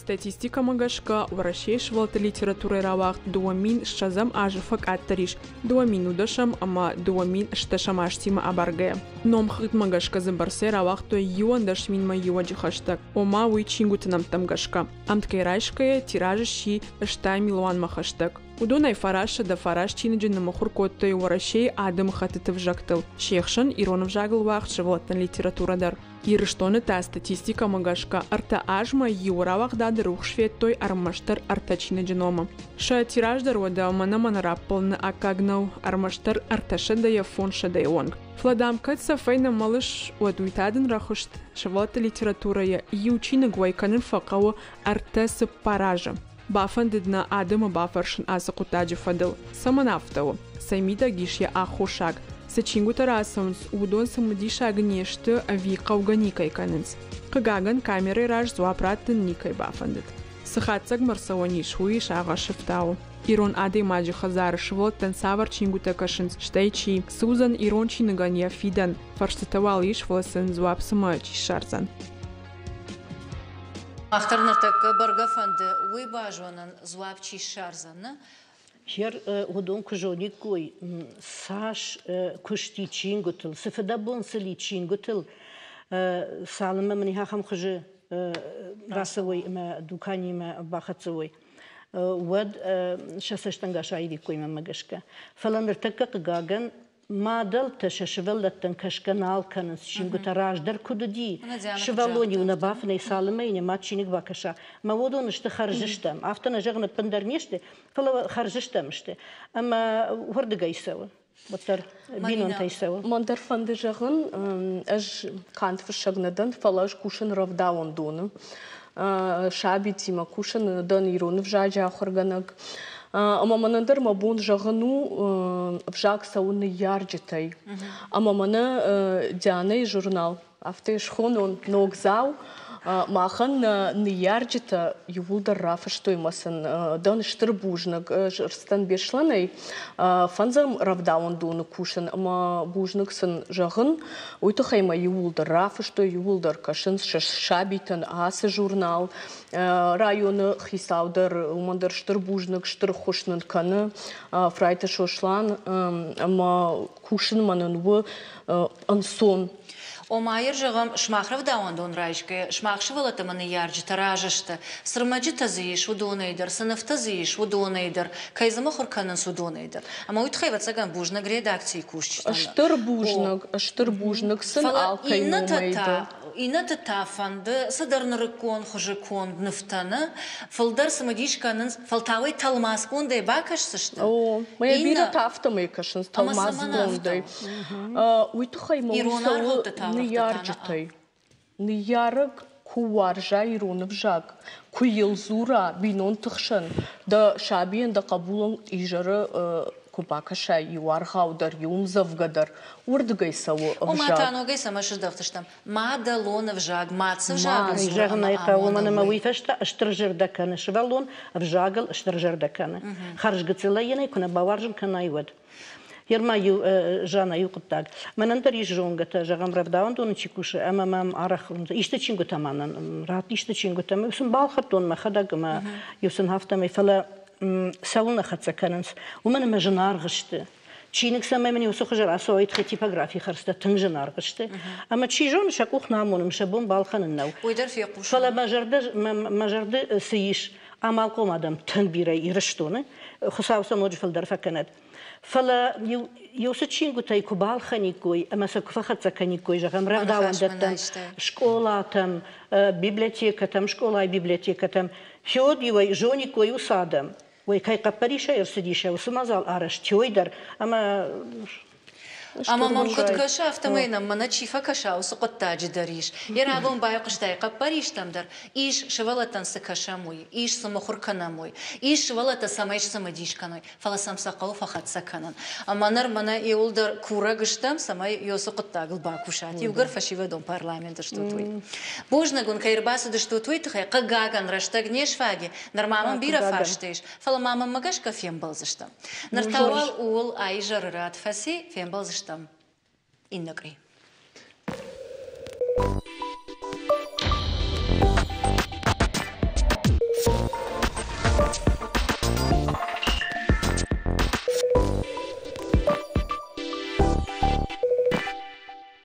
Статистикӕмӕ гӕсгӕ, Уӕрӕсейы сывӕллӕтты литературӕйы рауагъд 2020 азы фӕкъаддӕр ис 2010 ӕмӕ 2010 азтимӕ абаргӕйӕ. Номхыгъдмӕ гӕсгӕ дзы бӕрцӕй рауагътой 11 минмӕ иуӕджы хӕстӕг, ома уый чингуыты нӕмттӕм гӕсгӕ. Ӕмткӕй райсгӕйӕ, тираж сси 80 милуанмӕ хӕстӕг. Уыдонӕй 909 чиныджы ныммыхуыр кодтой Уӕрӕсейы адӕмыхӕттыты ӕвзӕгтыл, се хсӕн ирон ӕвзагыл уагъд сывӕллӕттӕн литературӕ дӕр. Ирыстоны та статистикӕмӕ гӕсгӕ ӕртӕ азмӕ иу рауагъдады рухс федтой ӕрмӕстдӕр ӕртӕ чиныджы номы. Сӕ тираж дӕр уӕдӕ мӕнӕ-мӕнӕ раппӕлыны аккаг нӕу, ӕрмӕстдӕр ӕртӕсӕдӕйӕ фондзсӕдӕйы онг. Фӕлӕ, дам, кӕд цӕфӕй нӕ мӕлыс, уӕд уый та дын рӕхуыст. Сывӕллӕтты литературӕйӕ иу чиныг уӕй кӕнын фӕхъӕуы ӕртӕ-цыппар азы. Бафӕндыд нӕ адӕмы бафӕрсын ацы хъуыддаджы фӕдыл. Цӕмӕн афтӕ у? Цӕй мидӕг ис йӕ аххосаг? Цы чингуытӕ рацӕуынц, уыдон цымыдисаг не сты ӕви хъӕугӕ никӕй кӕнынц? Хъыгагӕн, камерӕйы раз дзуапп раттын никӕй бафӕндыд. Цы хатдзӕгмӕ рцӕуӕн ис, уый сагъӕсы фтауы. Ирон адӕймаджы хӕдзары сывӕллӕттӕн цавӕр чингуытӕ кӕсынц, стӕй чи, цы уыдзӕн ирон чиныгӕн йӕ фидӕн, фӕрстытӕ уал ис, фӕлӕ сын дзуапп цымӕ чи ссардзӕн? Мах дӕр ныртӕккӕ бӕргӕ фӕнды уый базонын, дзуапп чи ссардзӕн, нӕ? Хер уыдон куы зониккой, цас куысти чингуытыл, цы фыдӕбон сыл и чингуытыл, цалынмӕ мын ахӕм хуызы рацӕуой ӕмӕ дуканимӕ бахӕццӕ уой, уӕд сӕ цӕстӕнгас аивиккой мӕнмӕ гӕсгӕ. Фӕлӕ ныртӕккӕ, хъыгагӕн, мадӕлтӕ сӕ сывӕллӕттӕн кӕсгӕ нал кӕнынц чингуытӕ раздӕр куыд уыди, сывӕллон-иу нӕ бафынӕй, цалынмӕ йын йӕ мад чиныг бакӕса. Мӕ уыдон сты хӕрзыстӕм. Афтӕ нӕ зӕгъын, ӕппындӕр не сты, фӕлӕ хӕрзыстӕм сты. Ӕмӕ уырдыгӕй цӕуы. Уӕддӕр бинонтӕй цӕуы. Мӕн дӕр фӕнды зӕгъын, ӕз канд фыссӕг нӕ дӕн, фӕлӕ ӕз кусын рӕвдауӕндоны. Сабитимӕ кусын, дӕн ирон ӕвзаджы ахуыргӕнӕг. Ӕмӕ мӕнӕн дӕр мӕ бон зӕгъын у, ӕвзаг цӕуы ныййарджытӕй. Ӕмӕ мӕнӕ Дианӕйы журнал афтӕ схонон ногдзау махӕн нӕ ныййарджытӕ иууылдӕр рафыстой мӕ сын дӕн стыр бузныг Рстӕн Беслӕнӕй фӕндзӕм рӕвдауӕндоны кусын ӕмӕ бузныг сын зӕгъын уый тыххӕй мӕ иууылдӕр рафыстой иууылдӕр кӕсынц сӕ сабитӕн ацы журнал районы хицау дӕр уымӕн дӕр стыр бузныг стыр ххуыс нын кӕны Фрайты Сослан ӕмӕ кусынмӕ нын у ӕнцон. Ома, йӕ зӕгъӕм, сымах рӕвдауӕндон райсгӕйӕ, сымах сывӕллӕттӕ ӕмӕ ныййарджытӕ разы сты, цы рмӕджытӕ дзы ис, уыдонӕй дӕр, цы нывтӕ дзы ис, уыдонӕй дӕр, кӕй дзы мыхуыр кӕнынц, уыдонӕй дӕр. Ӕмӕ уый тыххӕй, ӕвӕццӕгӕн, бузныг редакцийы кусджытӕн. Стыр бузныг, стыр бузныг сын алкӕй номӕй дӕр. Иннӕты та фӕнды цыдӕр нырыккон хуызы конд нывтӕ нӕ, фылдӕр цымыдис кӕнынц, фӕлтау ӕй тӕлмацгондӕй бакӕсдзысты. О, мӕ бирӕтӕ афтӕмӕй кӕсынц тӕлмацгондӕй. Уый тыххӕй мӕ цӕуы ныййарджытӕй. Ныййарӕг куы уарза ирон ӕвзаг, куы йыл дзура бинонты хсӕн, дӕ сабийӕн, дӕ хъӕбулӕн изӕры куы бакӕсай иу аргъау дӕр, иу ӕмдзӕвгӕ дӕр, уырдыгӕй цӕуы ӕвзаг. Ома та ногӕй цӕмӕ сыздӕхтыстӕм? Мадӕлон ӕвзаг, мад цы взагыл дзуры Зӕгъын ӕй хъӕуы, уымӕн ӕмӕ уый фӕстӕ стыр зӕрдӕ кӕны сывӕллон, ӕвзагыл стыр зӕрдӕ кӕны. Хӕрзгыццылӕй йын ӕй куы нӕ бауарзын кӕнай, уӕд. Йер ма иу Жанна иу хъуыддаг. Мӕнӕн дӕр ис зонгӕтӕ, зӕгъӕм, рӕвдауӕндоны чи кусы, ӕмӕ мӕм арӕх исты чингуытӕ мӕнӕн ратт исты чингуытӕ. Иу сын балхӕдтон мӕхӕдӕг ӕмӕ иу сын афтӕмӕй, фӕлӕ цӕуылнӕ хӕццӕ кӕнынц? Уымӕн ӕмӕ зынаргъ сты. Чиныг цӕмӕй мын уыцы хуызы рацӕуа, тыххӕй типографийы хӕрдзтӕ тынг зынаргъ сты. Ӕмӕ чи зоны, сӕ къух нӕ амонын, сӕ бон балхӕнын нӕу. Уый дӕр фехъусын. Фӕлӕ мӕ зӕрдӕ, мӕ зӕрды цы ис, амалхъом адӕм тынг бирӕ Ирыстоны, Хуыцау сӕ ноджы фылдӕр фӕкӕнӕд. Фӕлӕ иу цы чингуытӕй куы балхӕниккой ӕмӕ сӕ куы фӕхӕццӕ кӕниккой, зӕгъӕм, рӕвдауӕндӕттӕм, скъолатӕм, библиотекӕтӕм, скъолайы библиотекӕтӕм, феод иуӕй зониккой уыцы адӕм, уый кӕй хъӕппӕрисӕй ӕрцыдис, уыцы мадзал арӕзт теой дӕр ӕмӕ Ӕмӕ мӕм куыд кӕсы, афтӕмӕй нӕм мӕнӕ чи фӕкӕса, уыцы хъуыддаджы дӕр ис. Йӕ рагон байхъуыстай хъӕппӕристӕм дӕр, ис, сывӕллӕттӕн цы кӕсӕм, уый, ис, цы мыхуыр кӕнӕм, уый, ис, сывӕллӕттӕ цӕмӕй сцымыдис кӕной, фӕлӕ сӕм сӕ хъӕуы фӕхӕццӕ кӕнын. Ӕмӕ ныр мӕнӕ иуылдӕр курӕг стӕм, цӕмӕй уыцы хъуыддагыл бакусат. Иугӕр фӕсивӕдон парламенты стут, уый. Бузныг уын, кӕй ӕрбацыдыстут, уый тыххӕй. Хъыгагӕн, рӕстӕг не сфаг и, нырма мӕм бирӕ фарстытӕ ис, фӕлӕ ма мӕнмӕ гӕсгӕ фембӕлдзыстӕм. Ныр та уал ууыл а изӕры рад фӕци, фембӕлдзыстӕм иннӕ къуыри.